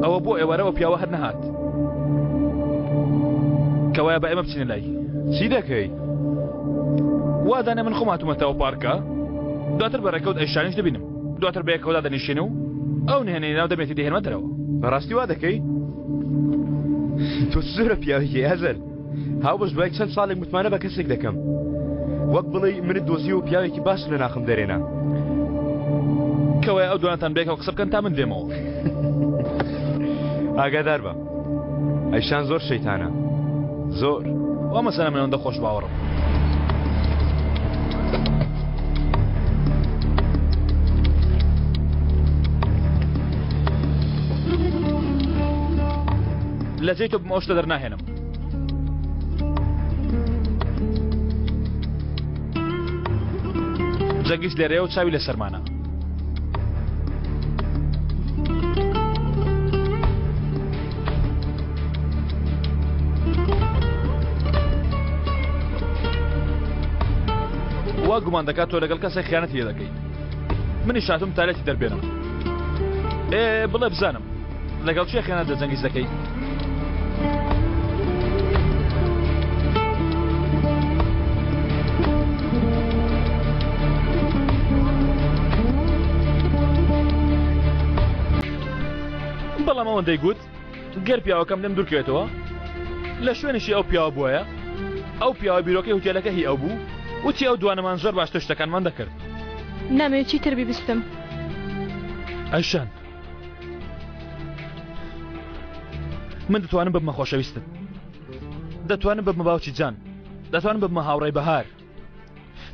ئەوە بۆ ئێوارەوە پیاوە هەر نەهات کەوایە بە ئێمە بچینە لای چی دەکەی؟ وا دانێ من خۆم هاتوومەتەوە پارکە دواتر بە ڕێکەوت ئەیشانیش دەبینم دواتر بە یەکەوە دادەنیشین و ئەو نهێنەی ناو دەمێتی دەهێنمە دەرەوە بەڕاستی وا دەکەی؟ تۆ چ زۆرە پیاوێکی ئەزەل هاوبەش دوای چەند ساڵێک متمانە بە کەسێک دەکەم وەک بڵێی منت دۆزیەوە و پیاوێکی باش لە ناخم دەرێنا. کەوایە ئەو دوانەتان بەیەکەوە قسە بکەن تا من دێمەوە. ئاگادار بە ئەیشان زۆر شەیتانە زۆر. وا مەزانە من ئەوەندە خۆش باوەڕم. لە جێی تۆ بم ئەو شتە دەرناهێنم. جەنگیز لێرەیە و چاوی لەسەرمانە. وا گومان دەکات تۆ لەگەڵ کەسێک خیانەتی لێ دەکەیت. منیش هاتووم تالێتی دەربێنم. ئێ بڵێ بزانم. لەگەڵ کێ خیانەت لە جەنگیز دەکەی؟ بەڵام ئەوەندەی گوت گەر پیاوەکەم لێم دوورکەوێتەوە لە شوێنیشی ئەو پیاوە بوایە ئەو پیاوە بیرۆکەی هوتێلەکە هی ئەو بوو وتی ئەو دوانەمان زۆر باشتر شتەکانمان دەکرد. نامەوێت چیتر بیبیستم. ئەیشان من دەتوانم ببمە خۆشەویستت دەتوانم ببمە باوکی جان دەتوانم ببمە هاوڕێی بەهار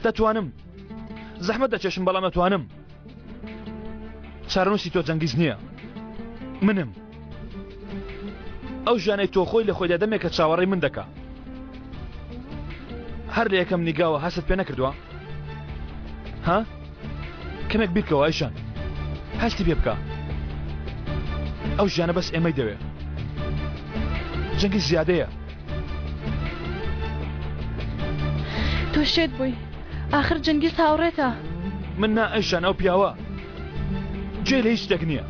دەتوانم زەحمەت دەچێشم بەڵام دەتوانم چارەنووسی تۆ جەنگیز نییە منم ئەو ژیانەی تۆ خۆی لە خۆیدا دەمێکە چاوەڕێی من دەکا هەر لە یەکەم نیگاوە هەست پێ نەکردووە ها کەمێک بیرکەوە ئایشان هەستی پێ بکە ئەو ژیانە بەس ئێمەی دەوێ جەنگی زیادەیە تۆ شێت بووی ئاخر جەنگیز هاوڕێتە من نا ئەیشان ئەو پیاوە گوێی لە هیچ شتێک نییە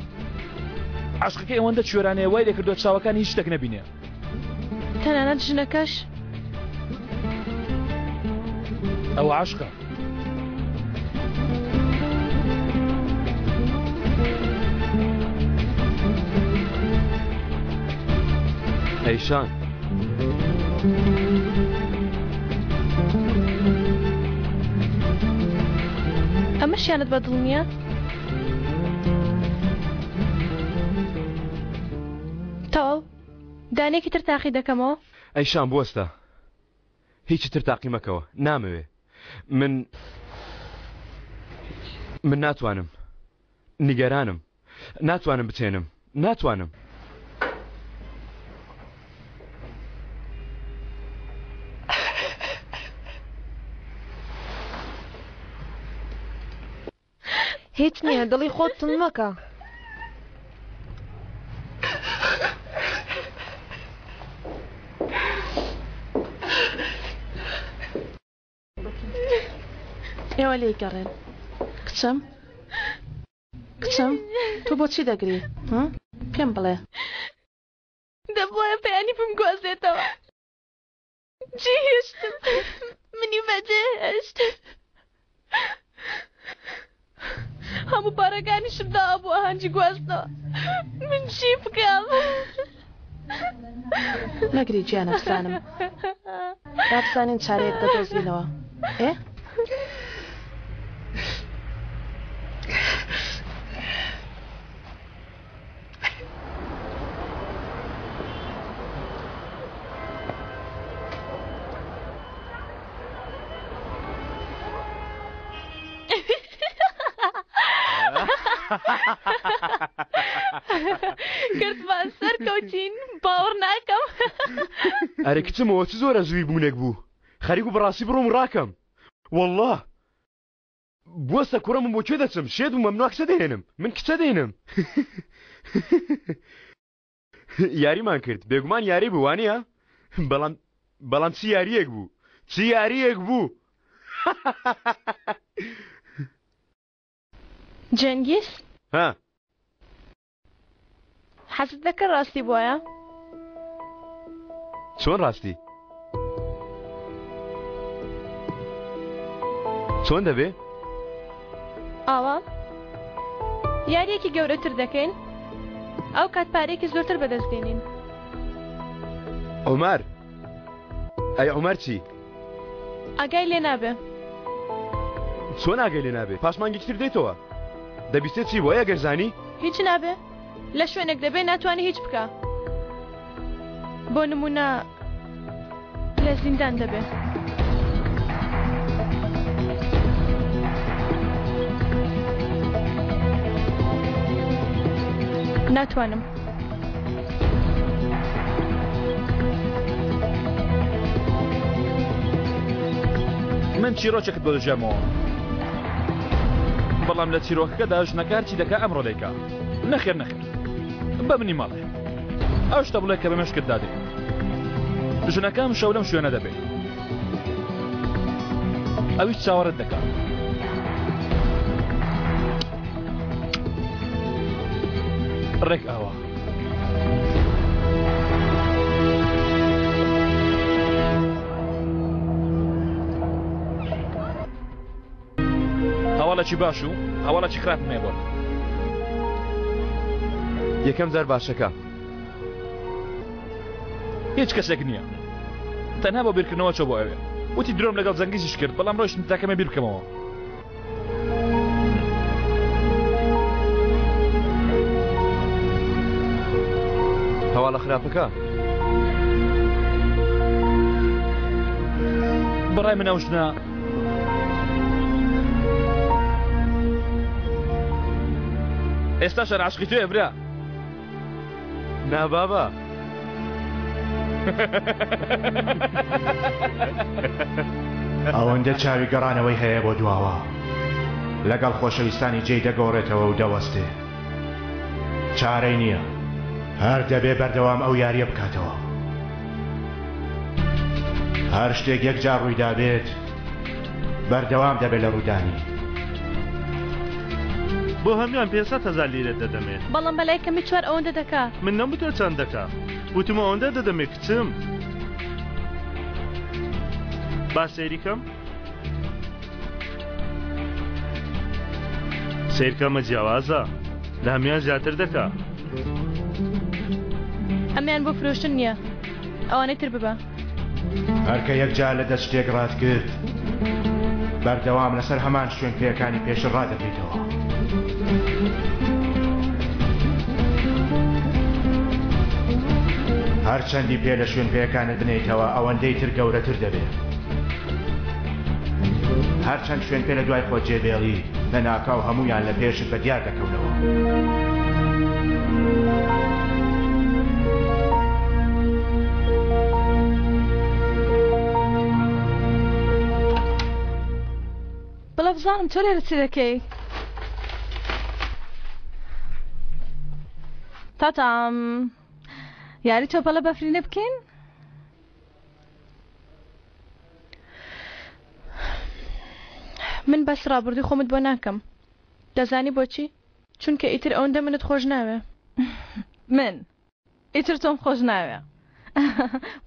عەشقەکەی ئەوەندە کوێرانەیە وای لێکردووە چاوەکانی هیچ شتێک نەبینێ تەنانەت ژنەکەش ئەوە عەشقە ئەیشان ئەمەشیانت بەدڵ نییە؟ تەواو دانێکی تر تاقی دەکەمەوە. ئەیشان بوەستە. هیچی تر تاقی مەکەوە نامەوێ من من ناتوانم نیگەرانم ناتوانم بچێنم ناتوانم. هیچ نییە دڵی خۆت تون مەکە. ئێوە لێی گەڕێن کچم کچم تۆ بۆچی دەگری پێم بڵێ دەبوایە پەیانی بمگوازێتەوە جێهێشتم منی بەجێهێشت هەموو پارەکانیشم داوە بۆ ئاهەنگی گواستنەوە من چی بکەم نەگری گیانە بزانم با بزانین چارەیەک دەدۆزینەوە ئێ کردمان سەرکەوتین باوەڕ ناکەم. ئەرێ کچم ئەوە چ زۆرە زووی بوونێک بوو خەریک بوو بەڕاستی بڕۆم و ڕاکەم وەڵڵا بوەستە کوڕە من بۆ کوێ دەچم شێت بووم مەمنوع کچە دەهێنم من کچە دێنم یاریمان کرد بێگومان یاری بوو وانە بەڵام بەڵام چی یاریەک بوو چی یاریەک بوو جەنگیز ها حەزت دەکرد ڕاستی بوایە؟ چۆن ڕاستی؟ چۆن دەبێ؟ ئاوا یاریەکی گەورەتر دەکەین ئەو کات پارێکی زۆرتر بەدەست دێنین. عومەر ئەی عومەر چی؟ ئاگای لێ نابێ. چۆن ئاگای لێ نابێ؟ پاش مانگێکی تر دێتەوە دەبیستێ چی بوو؟ ئەی ئەگەر زانی؟ هیچ نابێ لە شوێنێک دەبێ ناتوانێ هیچ بکا بۆ نمونە لە زیندان دەبێ. ناتوانم. من چیرۆکێکت بۆ دەگێڕمەوە بەڵام لە چیرۆکەکەدا ژنەکە هەرچی دەکا ئەمڕۆ دەیکا نەخێر نەخێر بە منی مەڵێ ئەو شتە بڵێ کە بە مێشکتدا دێ ژنەکە ئەمشەو لەم شوێنە دەبێ ئەویش چاوەڕێت دەکا ڕێک ئاوا. هەواڵێکی باش و هەواڵێکی خراپم هەیە بۆت. یەکەم جار باشەکە. هیچ کەسێک نییە. تەنها بۆ بیرکردنەوە چۆ بۆ ئەوێ. وتی درۆم لەگەڵ جەنگیزیش کرد بەڵام ڕۆیشتم تا کەمێ بیر بکەمەوە. هەواڵە خراپەکە بەڕای من ئەو ژنە ئێستا شەر عاشقی تۆیە برا نا بابە. ئەوەندە چاوی گەڕانەوەی هەیە بۆ دواوە لەگەڵ خۆشەویستانی جێی دەگۆڕێتەوە و دەوەستێ چارەی نییە هەر دەبێ بەردەوام ئەو یاریە بکاتەوە هەر شتێک یەکجار ڕوویدابێت بەردەوام دەبێت لە ڕوودانی. بۆ هەموویان 500 هەزار لیرەت دەدەمێ. بەڵام بەلای کەمی چوار ئەوەندە دەکا. من نەموتوە چەند دەکا. وتم ئەوەندە دەدەمێ کچم. با سەیری کەم. سەیرکە ئەمە جیاوازە. لە هەموویان زیاتر دەکا. ئەمەیان بۆ فرۆشتن نییە. ئەوانەی تر ببە. هەر کە یەکجار لە دەست شتێک ڕاتکرد، بەردەوام لەسەر هەمان شوێن پێیەکانی پێشتر ڕادەکەیتەوە. هەرچەندی پێ لە شوێن پێیەکانت بنێیتەوە، ئەوەندەی تر گەورەتر دەبێت. هەرچەند شوێن پێ لە دوای خۆت جێ بێڵی، لەناکاو هەموویان لە پێشت بە دیار دەکەونەوە. بڵێ بزانم تۆ لێرە چی دەکەی؟ تاتام یاری تۆپەڵە بەفرینە بکەین؟ من باسی ڕابردووی خۆمت بۆ ناکەم دەزانی بۆچی؟ چونکە ئیتر ئەوەندە منت خۆش ناوێ. من ئیتر تۆم خۆش ناوێ.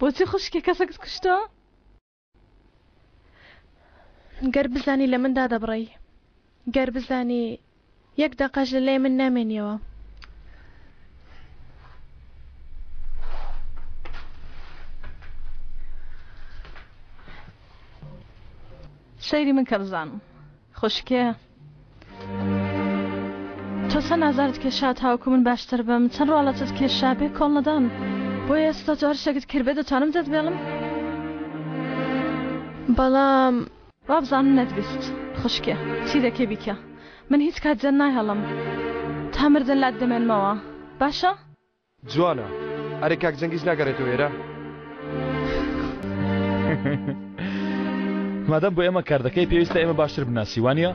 بۆچی خوشکێ کەسێکت کوشتووە؟ گەر بزانی لە من دادەبڕێی. گەر بزانی یەک دەقەش لە لای من نامێنیەوە. سەیری من کە بزانم خوشکێ تۆ چەند ئازارت کێشا تاوەکو من باشتر بم چەند ڕواڵەتت کێشا بێ کۆڵنەدان بۆیە ئێستا تۆ هەر شتێکت کردبێ دەتوانم جێت بێڵم بەڵام وابزانم نەتبیست خوشکێ چی دەکەی بیکە من هیچ کات جێت ناهێڵم تا مردن لات دەمێنمەوە باشە؟ جوانە ئەرێ کاک جەنگیز ناگەڕێتەوە ئێرە؟ مادام بۆ ئێمە کار دەکەی پێویستە ئێمە باشتر بناسی وانە؟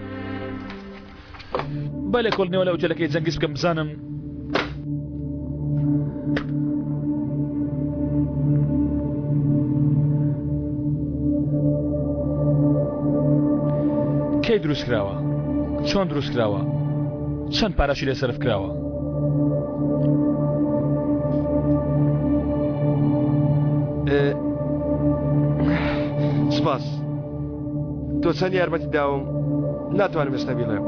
با لێکۆڵینەوە لە ئوتێلەکەی جەنگیز بکەم بزانم کەی دروست کراوە چۆن دروست کراوە چەند پارەشی لێ سەرف کراوە سپاس تۆ چەند یارمەتی داوم ناتوانم ئێستا بیڵێم.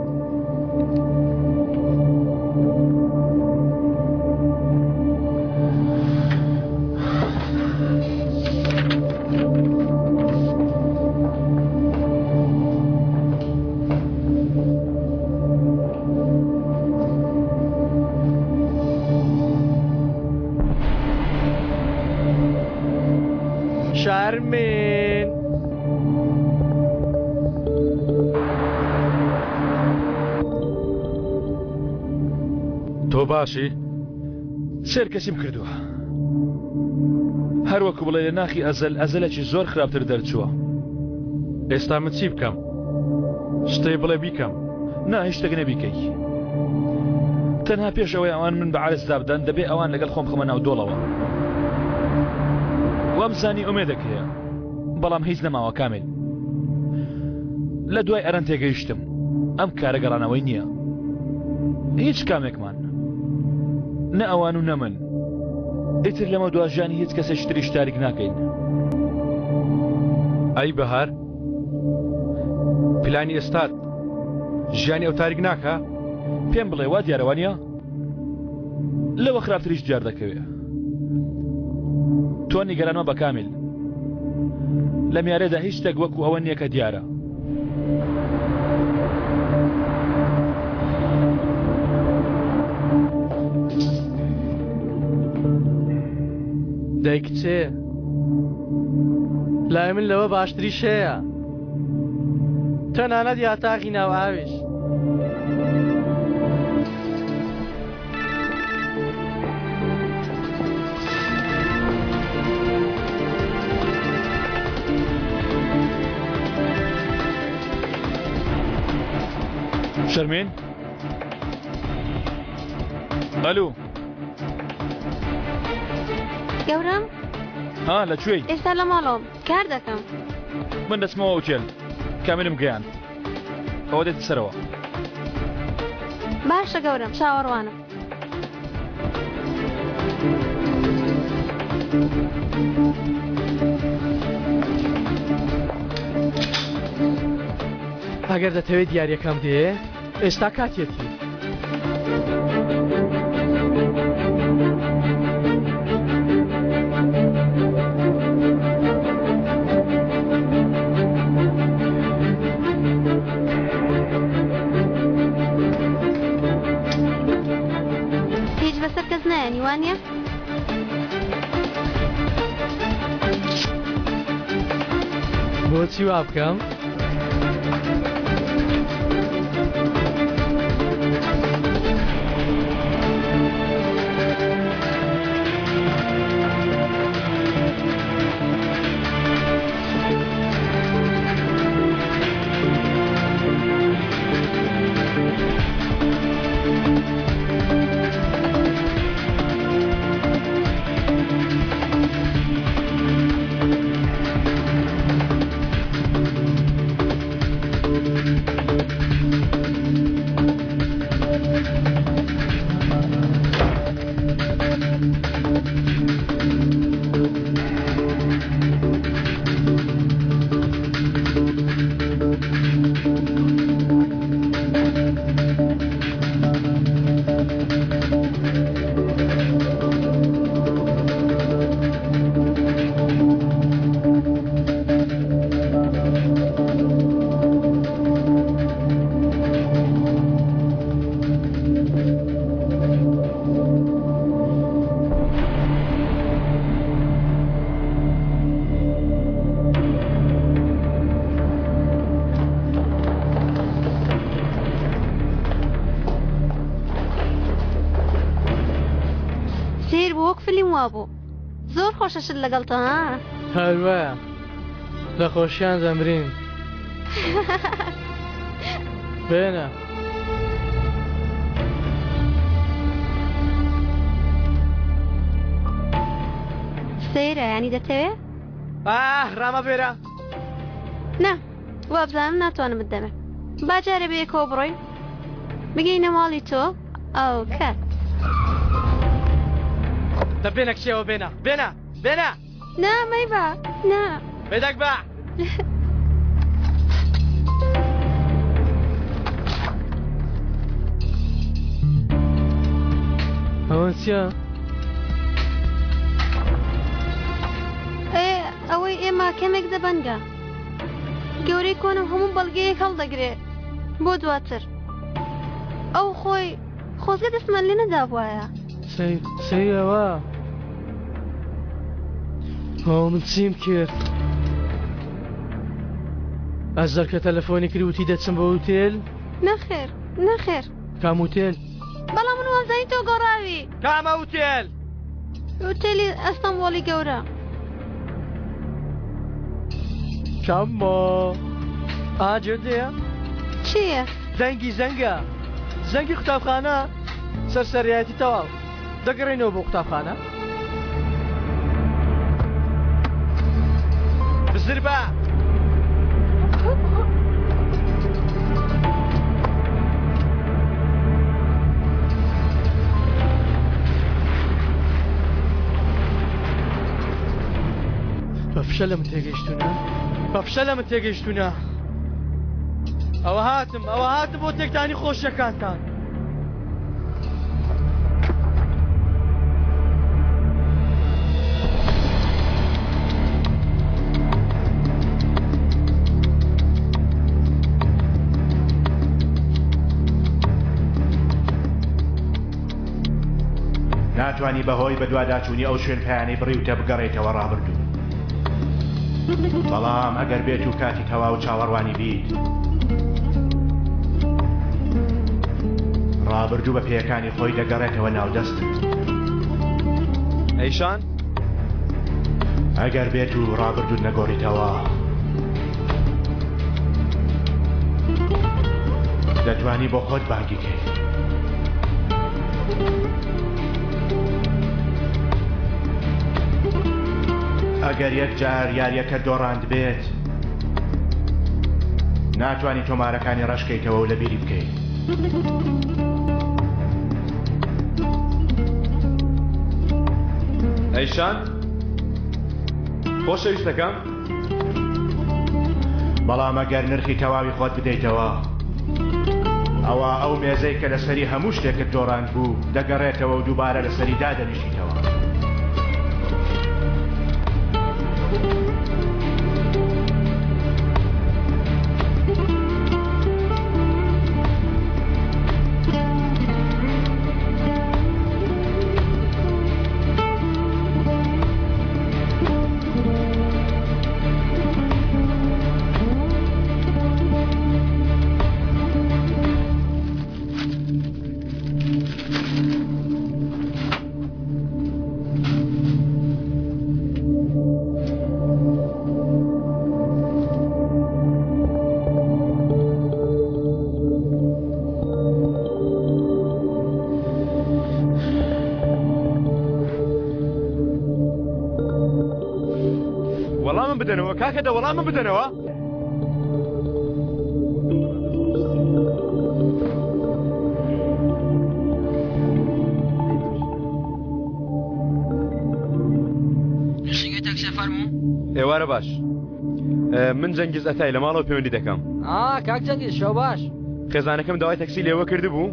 شارمین تۆ باشی؟ سێر کەسیم کردووە هەروەکو بڵێ لە ناخی ئەزەل ئەزەلێکی زۆر خراپتر دەرچووە ئێستا من چی بکەم؟ شتێ بڵێ بیکەم. نا هیچ شتێک نەبیکەی تەنها پێش ئەوەی ئەوان من بە عەرز دابدەن دەبێ ئەوان لەگەڵ خۆم بخەمە ناو دۆڵەوە وامزانی ئومێدێک هەیە بەڵام هیچ نەماوە کامل لە دوای ئەرەن تێگەیشتم ئەم کارە گەڕانەوەی نییە هیچ کامێکمان نە ئەوان و نە من ئیتر لەمە دوا ژیانی هیچ کەسێکی تریش تاریک ناکەین. ئەی بەهار پلانی ئێستات ژیانی ئەو تاریک ناکا؟ پێم بڵێ وا دیارە وانیە؟ لەوە خراپتریش دیار دەکەوێ. تۆ نیگەران مەبە کامیل. لەم یارێدا هیچ شتێک وەکو ئەوە نییە کە دیارە. دەی کچێ لای من لەوە باشتریش هەیە تەنانەت یاتاغی ناو ئاویش. شەرمین ئەلو گەورەم ها لە کوێی ئێستا لە ماڵەوەم کار دەکەم من دەچمەوە ئوتێل کاملم گەیاند ئەوە دێتە سەرەوە باشە گەورەم چاوەڕوانم ئەگەر دەتەوێت دیارەکەم دێ ئێستا کاتیەتی. هیچ بەسەر کەس نایەنی وانە؟ بۆ بۆچی وا بکەم؟ سیر بوو وەک فلیم وابوو زۆر خۆشە شت لەگەڵ تۆ ها هەروایە لە خۆشیان دەمرین بێنە سەیرە ینی دەتەوێ؟ ئاه ڕامە بێرە نا وابزانم ناتوانم بدەمێ با جارێ بەیەکەوە بڕۆین بگەینە ماڵی تۆ ئەو کات دە بێنە کچێەوە بێنە بێنە بێنە نا مەیبە نا بێدەنگ بە. ئەوە چییە؟ ئێ ئەوەی ئێمە کەمێک دەبەنگە گەورەی کۆنم هەموو بەڵگەیەک هەڵدەگرێ بۆ دواتر ئەو خۆی خۆزگە دەستمان لێ نەدابوایە. سەیر سەیرەوە ئەوە من چیم کرد ئەزەر کە تەلەفۆنی کرد وتی دەچم بۆ هوتێل نەخێر نەخێر کام هوتێل بەڵام من وامزانی تۆ گۆڕاوی کامە هوتێل هوتێلی ئەستەمبۆڵی گەورە کامۆ ئاجێ چییە؟ زەنگی زەنگە زەنگی قوتابخانە سەرسەریایەتی تەواو دەگەڕێنەوە بۆ قوتابخانە بزر بە بە فشە لە من تێگەیشتونە بە فشە لە من تێگەیشتونە ئەوە هاتم ئەوە هاتم بۆ تێکدانی خۆشیەکانتان. ناتوانی بەهۆی بەدواداچوونی ئەو شوێن پایانەی بڕیوتە بگەڕێیتەوە ڕابردوو. بەڵام ئەگەر بێت و کاتی تەواو چاوەڕوانی بیت ڕابردوو بە پێیەکانی خۆی دەگەڕێتەوە ناو دەستت. ئەیشان؟ ئەگەر بێت و ڕابردووت نەگۆڕیتەوە دەتوانی بۆ خۆت بانگی کەی. ئەگەر یەک جار یاریەکە دۆڕاندبێت ناتوانی تۆمارەکانی ڕەشکەیتەوە و لەبیری بکەیت. ئەیشان خۆشەویستەکەم بەڵام ئەگەر نرخی تەواوی خۆت بدەیتەوە ئەوا ئەو مێزەی کە لەسەری هەموو شتێکت دۆڕاند بوو دەگەڕێتەوە و دووبارە لەسەری دادەنیشیتەوە. بدەنەوە کاکە دە وەڵامم بدەنەوە. نووسینگەی تەکسێ فەرموو. ئێوارە باش من جەنگیز ئەتای لە ماڵەوە پەیوەندی دەکەم. ئا کاک جەنگیز شەو باش. خێزانەکەم داوای تەکسی لێوە کردبوو؟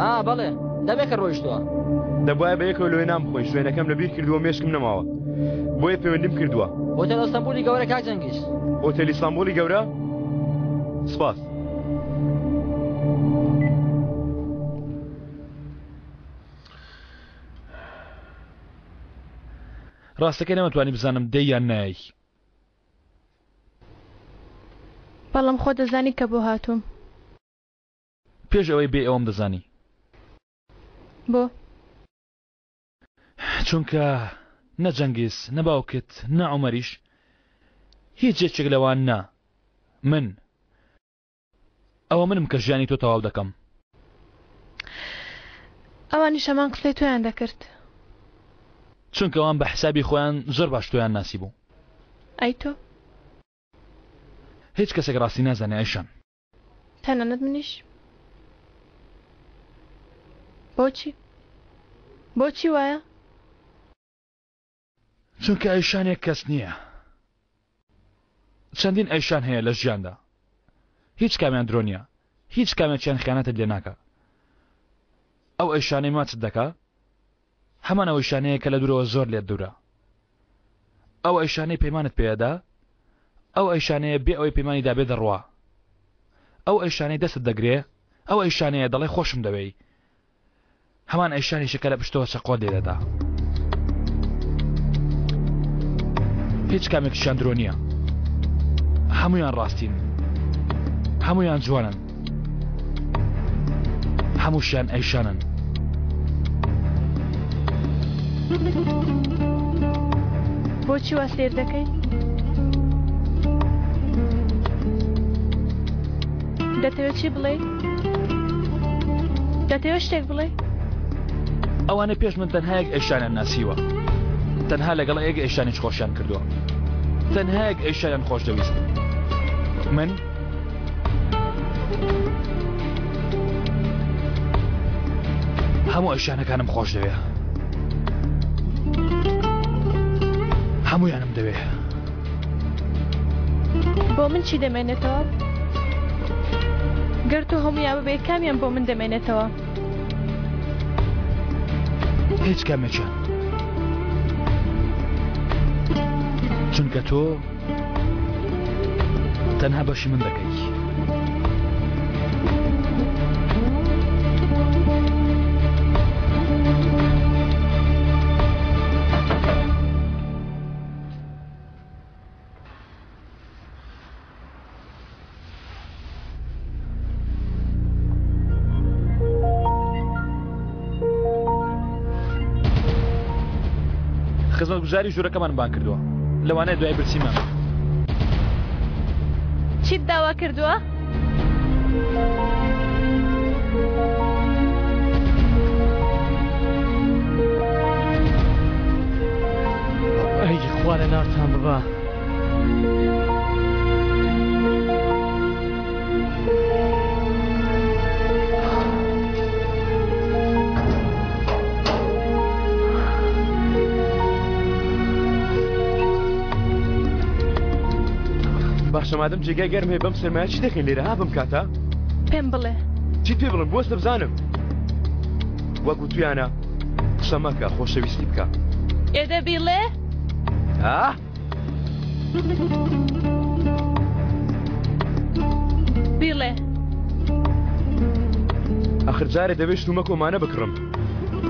ئا بەڵێ دەمێکە ڕۆیشتووە. دەبوایە بە یەکەوە لەوێ نان بخۆین شوێنەکەم لەبیر کردووە مێشکم نەماوە بۆیە پەیوەندیم کردووە. هۆتێل ئەستەنبولی گەورە کاک جەنگیز. هۆتێلی ئیستانبولی گەورە؟ سپاس. ڕاستەکەی نەمەتوانی بزانم دێی یان نایەی. بەڵام خۆ دەزانی کە بۆ هاتووم. پێش ئەوەی بێی ئەوەم دەزانی. بۆ؟ چونکە نە جەنگیز، نە باوکت، نە عومەریش هیچ یەکێک لەوان نا من. ئەوە منم کە ژیانی تۆ تەواو دەکەم. ئەوانیش هەمان قسەی تۆیان دەکرد. چونکە ئەوان بە حسابی خۆیان زۆر باش تۆیان ناسیبوو. ئەی تۆ؟ هیچ کەسێک ڕاستی نازانێ ئایشان. تەنانەت منیش. بۆچی؟ بۆچی وایە؟ چونکە ئەیشان یەک کەس نییە. چەندین ئەیشان هەیە لە ژیاندا. هیچ کامیان درۆ نییە. هیچ کامێکیان خیانەتت لێ ناکا. ئەو ئەیشانەی ماچت دەکا هەمان ئەو ئەیشانەیە کە لە دوورەوە زۆر لێت دوورە. ئەو ئەیشانەی پەیمانت پێ ئەدا ئەو ئەیشانەیە بێ ئەوەی پەیمانی دابێ دەڕوا. ئەو ئەیشانەی دەستت دەگرێ ئەو ئەیشانەیە دەڵێ خۆشم دەوێی. هەمان ئەیشانیشە کە لە پشتەوە چەقۆت لێ دەدا. هیچ کامێکیشیان درۆ نییە. هەموویان ڕاستین. هەموویان جوانن. هەمووشیان ئەیشانن. بۆچی وا سەیر دەکەی؟ دەتەوێت چی بڵێی؟ دەتەوێت شتێک بڵێی؟ ئەوانەی پێش من تەنها یەک ئەیشانیان ناسیوە. تەنها لەگەڵ یەک ئەیشانیش خۆشیان کردووە. تەنها یەک ئەیشانیان خۆش دەویست. من هەموو ئەیشانەکانم خۆش دەوێ. هەموویانم دەوێ. بۆ من چی دەمێنێتەوە؟ گەر تۆ هەموویان ببەی کامیان بۆ من دەمێنێتەوە؟ هیچ کامێکیان. چونکە تۆ تەنها بەشی من دەکەیت. خزمەتگوزاری ژوورەکەمان بانگ کردووە لەوانەیە دوای برسیمان بێت. چیت داوا کردووە؟ ئەی خوا لە ناوتان ببا. باشە مادەم جێگای گەرم هەیە بەم سەرمایە چی دەکەین لێرە ها بەم کاتە؟ پێم بڵێ. چیت پێ بڵێم بوەستە بزانم. وەک وتویانە قسە مەکە خۆشەویستی بکە. ئێ دە بیڵێ. ئا بیڵێ. ئەخر جارێ دەبێ شتومەک ئۆمانە بکڕم.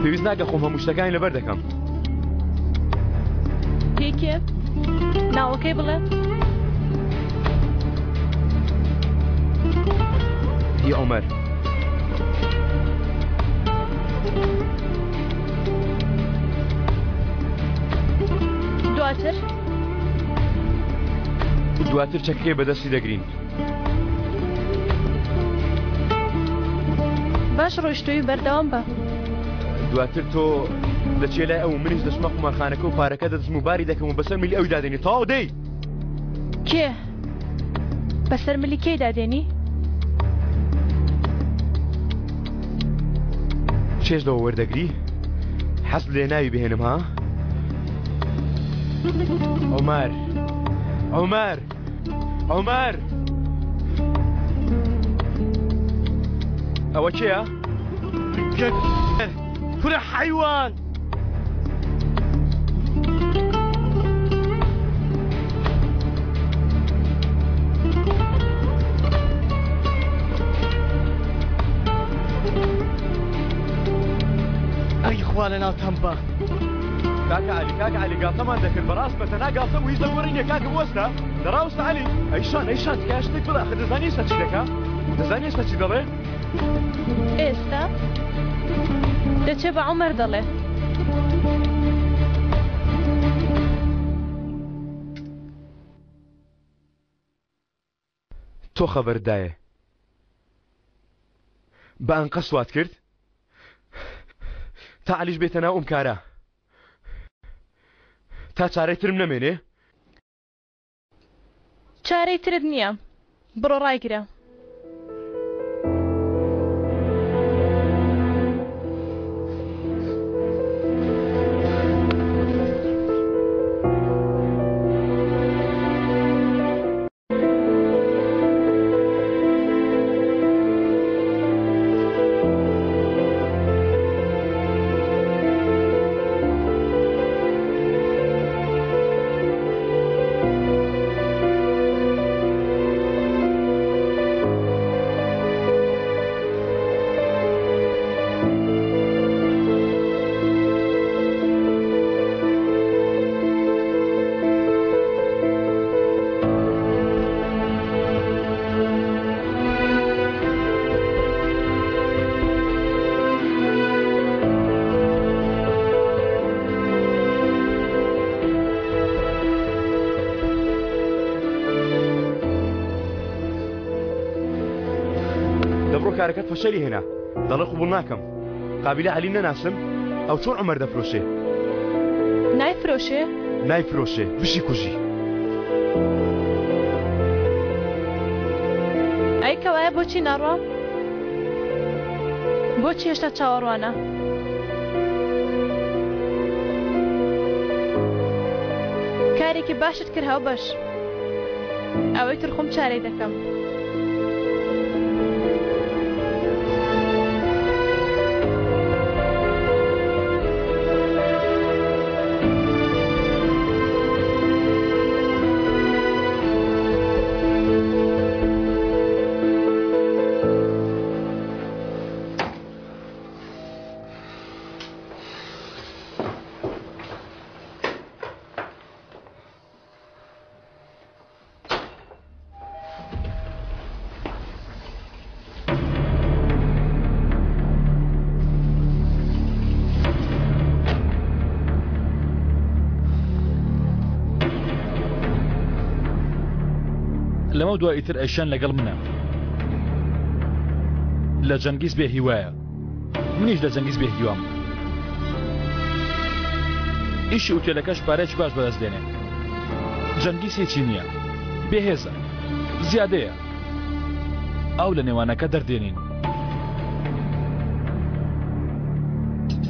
پێویست ناکە خۆم هەموو شتەکانی لەبەر دەکەم. هی کێ؟ ناوەکەی بڵێ. هی عومەر. دواتر؟ دواتر چەکەکەی بەدەستی دەگرین. باش ڕۆیشتووی بەردەوام بە. دواتر تۆ دەچێ لای ئەو منیش دەچمە قومارخانەکە و پارەکە دەدزم و باری دەکەم و بەسەر ملی ئەوی دادێنی تەواو دەی. کێ؟ بەسەر ملی کێیدا دێنی؟ چێژ لەوە وەردەگری؟ حەز لێ ناوی بهێنم ها؟ عومەر عومەر عومەر ئەوە کێیە؟ کورە حەیوان! ئەی خوا لە ناو تەمبە. کاکە عەلی کاکە عەلی گاڵتەمان دەکرد بەڕاست بە تەنها گاڵتە بوو هیچ لە گۆڕی نییە کاکە بوەستە دەڕاوستە عەلی ئەیشان ئەیشان تکایە شتێک بڵێ ئەخر دەزانی ئێستا چی دەکا دەزانی ئێستا چی دەڵێ ئێستا دەچێ بە عومەر دەڵێ. تۆ خەبەرت دایێ بە ئەنقەست وات کرد تا عەلیش بێتە ناو ئەم کارە تا چارەی ترم نەمێنێ. چارەی ترت نییە بڕۆ ڕایگرە. دەبڕۆ کارەکەت فەشەلی هێنا دەڵێ قبوڵ ناکەم قابیلە عەلی نەناسم ئەو چۆن عومەر دەفرۆشێ؟ نایفرۆشێ؟ نایفرۆشێ بشی کوژی. ئەی کەوایە بۆچی ناڕوا؟ بۆچی هێشتا چاوەڕوانە؟ کارێکی باشت کرد هاوبەش. ئەوەی تر خۆم چارەی دەکەم. لەمە دوا ئیتر ئەیشان لەگەڵ منە لە جەنگیز بێ هیوایە منیش لە جەنگیز بێ هیوام ئیشی ئوتێلەکەش پارێکی باش بەدەست دێنێ جەنگیز هیچی نییە بێهێزە زیادەیە ئاو لە نێوانەکە دەردێنین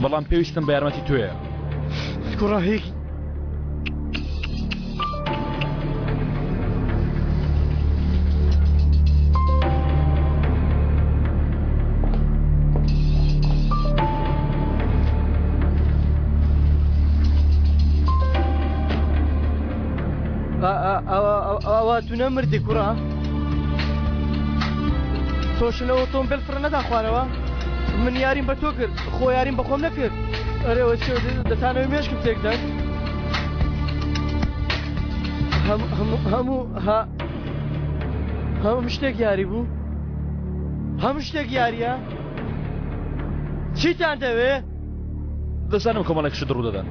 بەڵام پێویستم بە یارمەتی تۆیە کوڕە هیچ ئەوە تو نەمردی کوڕە تۆش لە ئۆتۆمبیل فڕ نەدا خوارەوە من یاریم بە تۆ کرد خۆ یاریم بە خۆم نەکرد ئەرێوە دەتانەوەی مێشکم تێکدەن هەموو ها هەموو شتێک یاری بوو هەموو شتێک یاریە چیتان دەوێ؟ دەزانم کۆمەڵێک شت ڕوودەدەن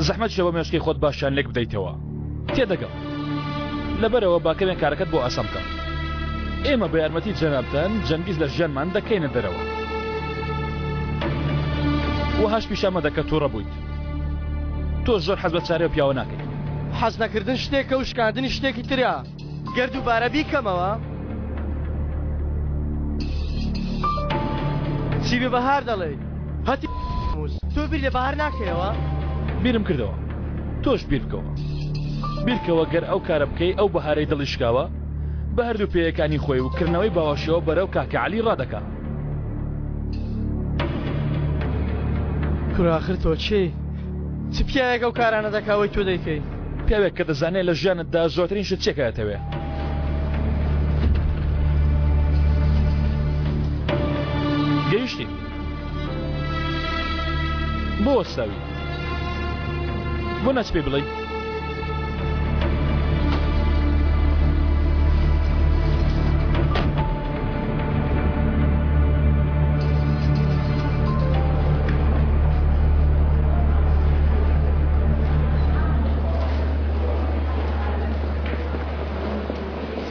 زەحمەت شەوە مێشکی خۆت باشیان لێک بدەیتەوە تێدەگەم لەبەرەوە با کەمێک کارەکەت بۆ ئاسان بکەم ئێمە بە یارمەتی جەنابتان جەنگیز لە ژیانمان دەکەینە دەرەوە وەهاش پیشان مەدە کە تووڕە بوویت تۆ زۆر حەز بە چارەی و پیاوە ناکەیت. حەزنەکردن شتێکە و شکاندنی شتێکی ترە. گەر دووبارە بیکەمەوە چی بە بەهار دەڵێی؟ هەتی موز تۆ بیر لە بەهار ناکەیەوە؟ بیرم کردەوە تۆش بیر بکەوە بیرکەوە گەر ئەو کارە بکەی ئەو بەهارەی دڵی شکاوە بە هەردوو پێیەکانی خۆی و کردنەوەی باوەشەوە بەرەو کاکە عەلی ڕادەکا. کورە ئاخر تۆ کێی؟ چ پیاوێک ئەو کارانە دەکا وەی تۆ دەیکەی؟ پیاوێک کە دەزانێ لە ژیانتدا زۆرترین شت چیە کە ئەتەوێ. گەیشتی. بۆ وەستاوی؟ بۆ ناچی پێی بڵێی؟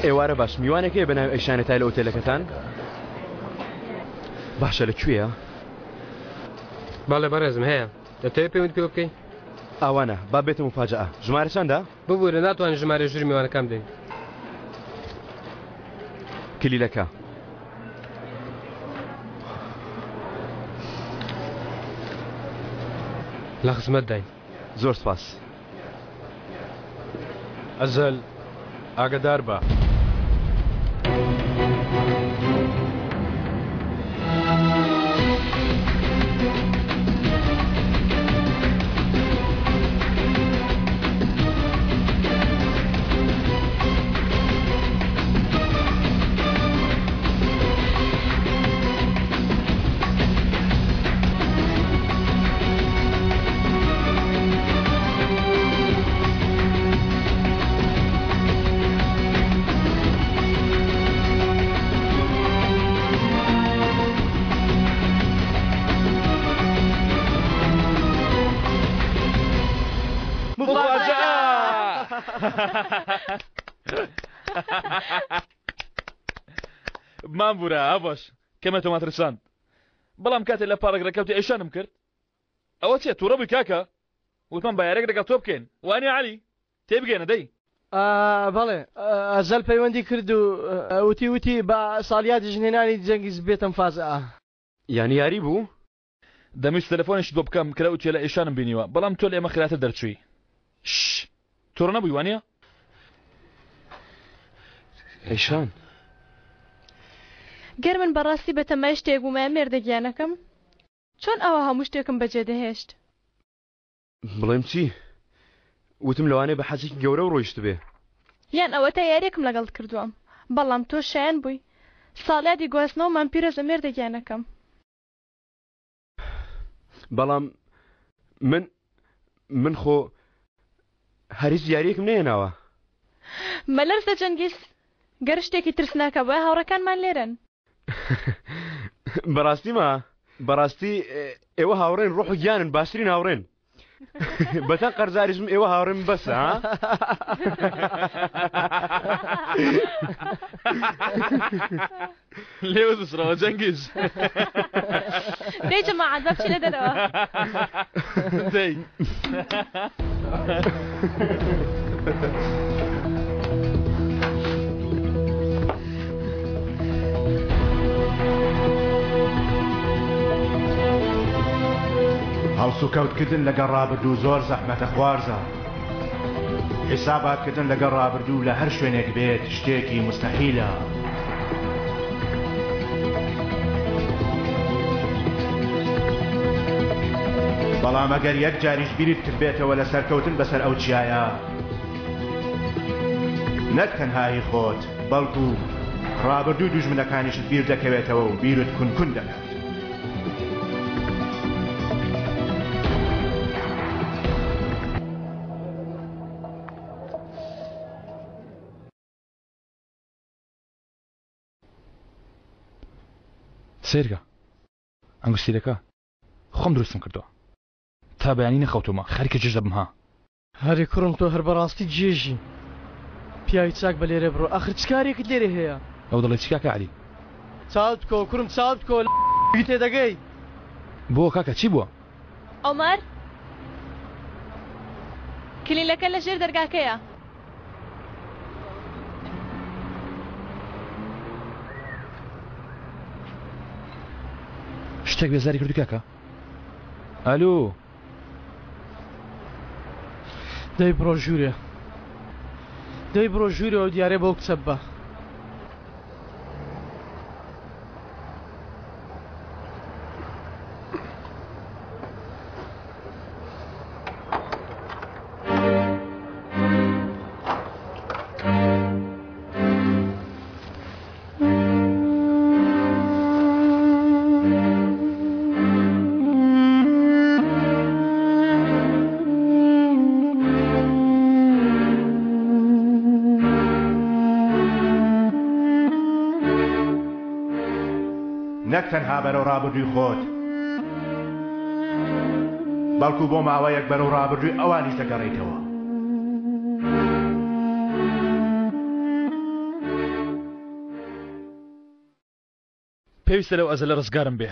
ئێوارە باش میوانێک هەیە بە ناوی ئەیشانە تای لە ئۆتێلەکەتان باشە لە کوێیە؟ بەڵێ بەڕێزم هەیە دەتەوێت پەیوەندی پێوە بکەی؟ ئاوانە با بێتە مفاجئە ژمارە چەندە؟ ببورە ناتوانین ژمارەی ژووری میوانەکان بدەین. کلیلەکە. لە خزمەتداین. زۆر سپاس. ئەزەل ئاگەدار بە. مام بورا ئاڤاش کەمێ تۆمان ترساند بەڵام کاتێ لە پارک ڕێکەوتی ئەیشانم کرد ئەوە چیە توڕە بووی کاکە وتمان با یاریەک لەگەڵ تۆ بکەین وانیە عەلی تێبگەینە دەی. بەڵێ ئەزەل پەیوەندی کرد و وتی وتی با ساڵیادی ژنهێنانی جەنگیز بێتە مفاجەئە. یانی یاری بوو؟ دەمویست تەلەفۆنیشت بۆ بکەم کە لە ئوتێلە ئیشانم بینیوە بەڵام تۆ لە ئێمە خێراتر دەرچووی شش توڕە نەبووی وانیە؟ ئیشان. گەر من بەڕاستی بەتەمای شتێک بوومایە مێردە گیانەکەم چۆن ئاوا هەموو شتێکم بەجێ دەهێشت؟ بڵێم چی؟ وتم لەوانەیە بە حەزێکی گەورەوە ڕۆیشتبێ. یان ئەوەتا یاریەکم لەگەڵت کردووە بەڵام تۆ شایەن بووی ساڵیادی گواستنەوەمان پیرۆزە مێردە گیانەکەم. بەڵام من من خۆ هەر هیچ یاریەکم نەهێناوە. مەلەرزە جەنگیز گەر شتێکی ترسناکە بوایە هاوڕێکانمان لێرەن. بەڕاستی ما بەڕاستی ئێوە هاوڕێن ڕۆح و گیانن باشترین هاوڕێن بەتەن قەرزاریشم ئێوە هاوڕێم بەسە ها؟ لێوە بسڕەوە جەنگیز دەی جەماعەت با بچینە دەرەوە دەی هەڵسوکەوتکردن لەگەڵ ڕابردوو زۆر زەحمەتە خوارزا. حیساباتکردن لەگەڵ ڕابردوو لە هەر شوێنێک بێت شتێکی موستەحیلە. بەڵام ئەگەر یەک جاریش بیرت کردبێتەوە لە سەرکەوتن بەسەر ئەو چیایە، نەک تەنها هی خۆت، بەڵکو ڕابردووی دوژمنەکانیشت بیر دەکەوێتەوە و بیرت کون کون دەکات. سەیرکە ئەنگوستیلەکە خۆم دروستم کردووە تا بەیانی نەخەوتومە خەریکە جێژ دەبم ها. هەرێ کوڕم تۆ هەر بەڕاستی گێژی. پیاوی چاک بە لێرە بڕۆ ئاخر چ کارێکت لێرە هەیە؟ ئەو دەڵێ چی کاکە عەلی؟ چاوت بکەوە کوڕم چاوت بکەوە لە تێدەگەی. بۆ کاکە چی بووە؟ عومەر؟ کلیلەکە لە ژێر دەرگاکەیە. شتێک بێزاری کردی کاکە؟ ئەلو. دەی بڕۆ ژوورێ. دەی بڕۆ ژوورەوە دیارێ بۆ کچە ببە. نەک تەنها بەرەو ڕابردووی خۆت بەڵکو بۆ ماوەیەک بەرەو ڕابردووی ئەوانیش دەگەڕێیتەوە. پێویستە لەو ئەزەلە ڕزگارم بێ.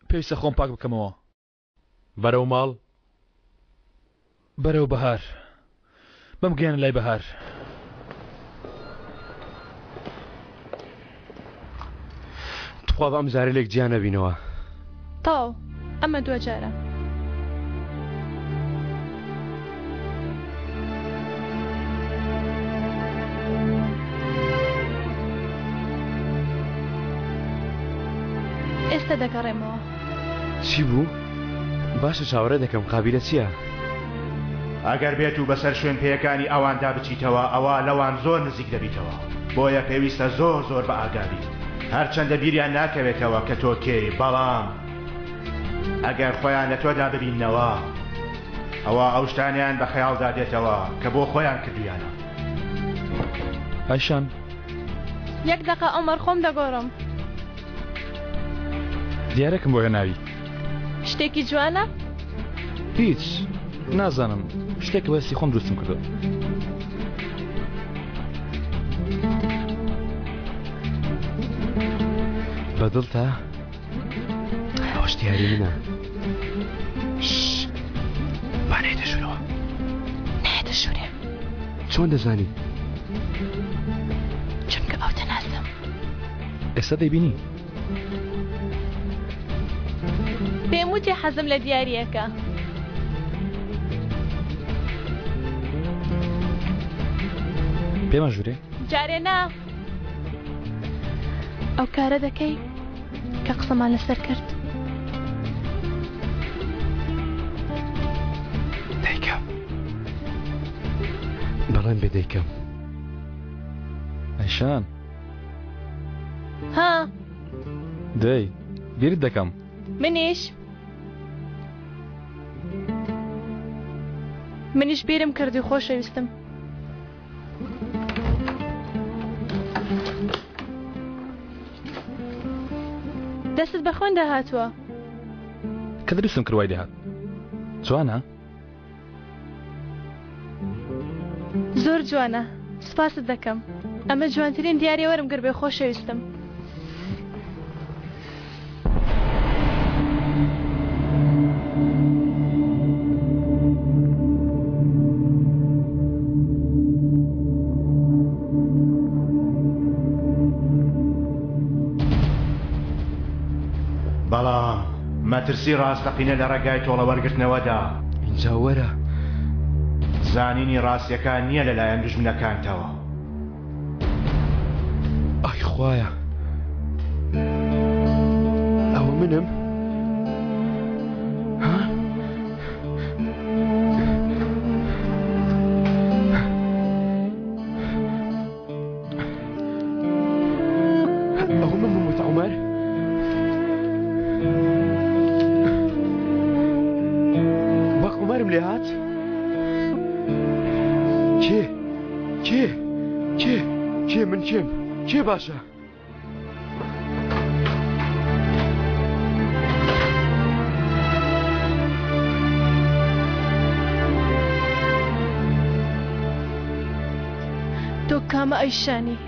پێویستە خۆم پاک بکەمەوە. بەرەو ماڵ؟ بەرەو بەهار. بمگەیەنە لای بەهار. تخوا با ئەم جارە لێک جیا نەبینەوە. تەواو ئەمە دوا جارە. ئێستا دەگەڕێمەوە. چی بوو؟ باشە چاوەڕێ دەکەم قابیلە چییە؟ ئەگەر بێت و بەسەر شوێن پێیەکانی ئەواندا بچیتەوە ئەوا لەوان زۆر نزیک دەبیتەوە بۆیە پێویستە زۆر زۆر بە ئاگا بیت هەرچەندە بیریان ناکەوێتەوە کە تۆ کێی بەڵام ئەگەر خۆیان لە تۆدا ببیننەوە ئەوا ئەو شتانەیان بە خەیاڵدا دێتەوە کە بۆ خۆیان کردویانە. ئایشان. یەک دەقە عومەر خۆم دەگۆڕم. دیارێکم بۆ هێناوی. شتێکی جوانە؟ هیچ نازانم شتێک بەستی خۆم دروستم کردو. بەدڵتە؟ ئەوەش دیاری منە. با نێتە ژوورەوە. نایەتە ژوورێ. چۆن دەزانی؟ چونکە ئەو دەناسم. ئێستا دەیبینی. پێم وتی حەزم لە دیارییەکە. پێمە ژوورێ؟ جارێ نا. ئەو کارە دەکەی کە قسەمان لەسەر کرد. دەیکەم. بەڵێن بێ دەیکەم. ئەیشان. ها. دەی بیرت دەکەم. منیش. منیش بیرم کردی خۆشەویستم. دەستت بە خوێندا هاتووە. کە دروستم کرد وای لێهات. جوانە؟ زۆر جوانە سپاست دەکەم ئەمە جوانترین دیاری وەرم گر بێ خۆشەویستم. بەڵام مەترسی ڕاستەقینە لە ڕێگای تۆڵە وەرگرتنەوەدا. ئینجا وەرە. زانینی ڕاستیەکان نییە لەلایەن دوژمنەکانتەوە. ئای خوایە ئەوە منم؟ ها؟ ئەوە من بووم وتە عومەر؟ وەک عومەرم لێ هات؟ کێ؟ کێ؟ کێ؟ کێ من کێم؟ کێ باشە؟ تۆ کامە ئەیشانی؟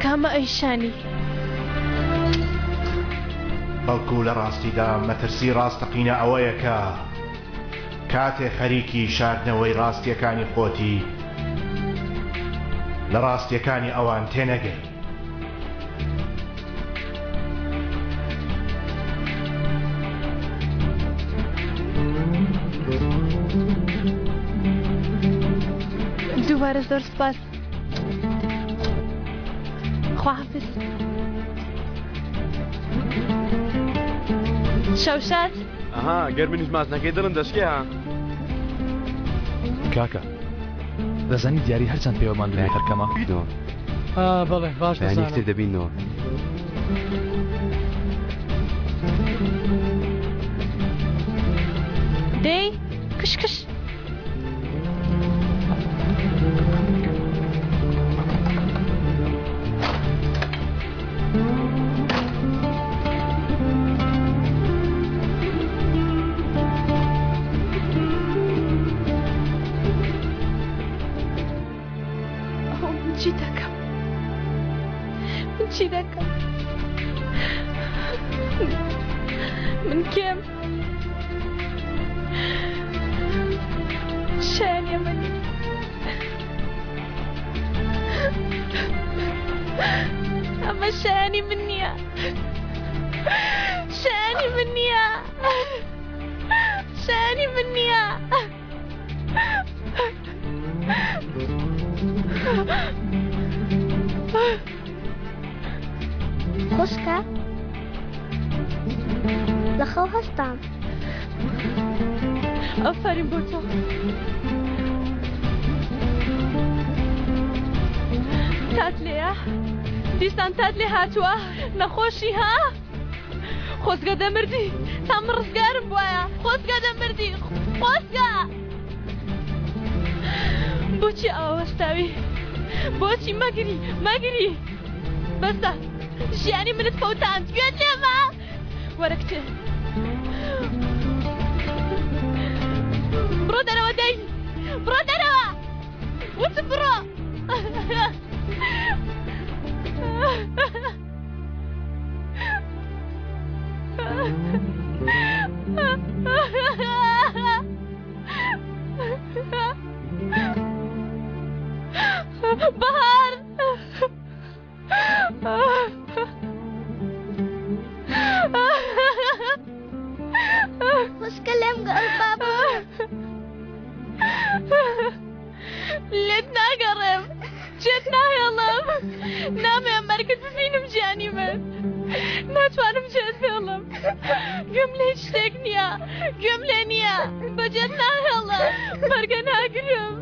کامە ئەیشانی؟ بەڵکو لە ڕاستیدا مەترسی ڕاستەقینە ئەوەیە کە. کاتێ خەریکی شاردنەوەی ڕاستیەکانی خۆتی لە ڕاستیەکانی ئەوان تێنەگەی. دووبارە زۆر سپاس. خواحافظ. شەوشاد. ئەها گەر منیش ماچ نەکەی دڵم دەشکێ ها. کاکە دەزانی دیاری هەرچەند پێوە ماندوو بێت هەر کەمە. بەڵێ باش بەیانی یەکتر دەبینەوە. دەی کش کش. ئەوە من چی دەکەم من چی دەکەم من کێم شایانی ئەمە نیم ئەمە شایانی من نییە شایانی من نییە شایانی من نییە خوشکە لە خەو هەستام. ئافەرین بۆ تۆ. تات لێیە؟ دیسان تات لێ هاتووە؟ نەخۆشی ها؟ خۆزگە دەمردی تا من ڕزگارم بوایە خۆزگە دەمردی خۆزگە بۆچی ئاوا وەستاوی بۆچی مەگری مەگری بەسە ژیانی منت فەوتاند گوێت لێمە وەرە کچێ بڕۆ دەرەوە دەی بڕۆ دەرەوە وتم بڕۆ بەهار خوشکە لێم گەڕ بابا لێت ناگەڕێم جێت ناهێڵم نامەوێ مەرگت ببینم گیانی من ناتوانم جێت بێڵم گوێم لە هیچ شتێک نییە گوێم لێ نییە بەجێت ناهێڵم مەرگە ناگرم.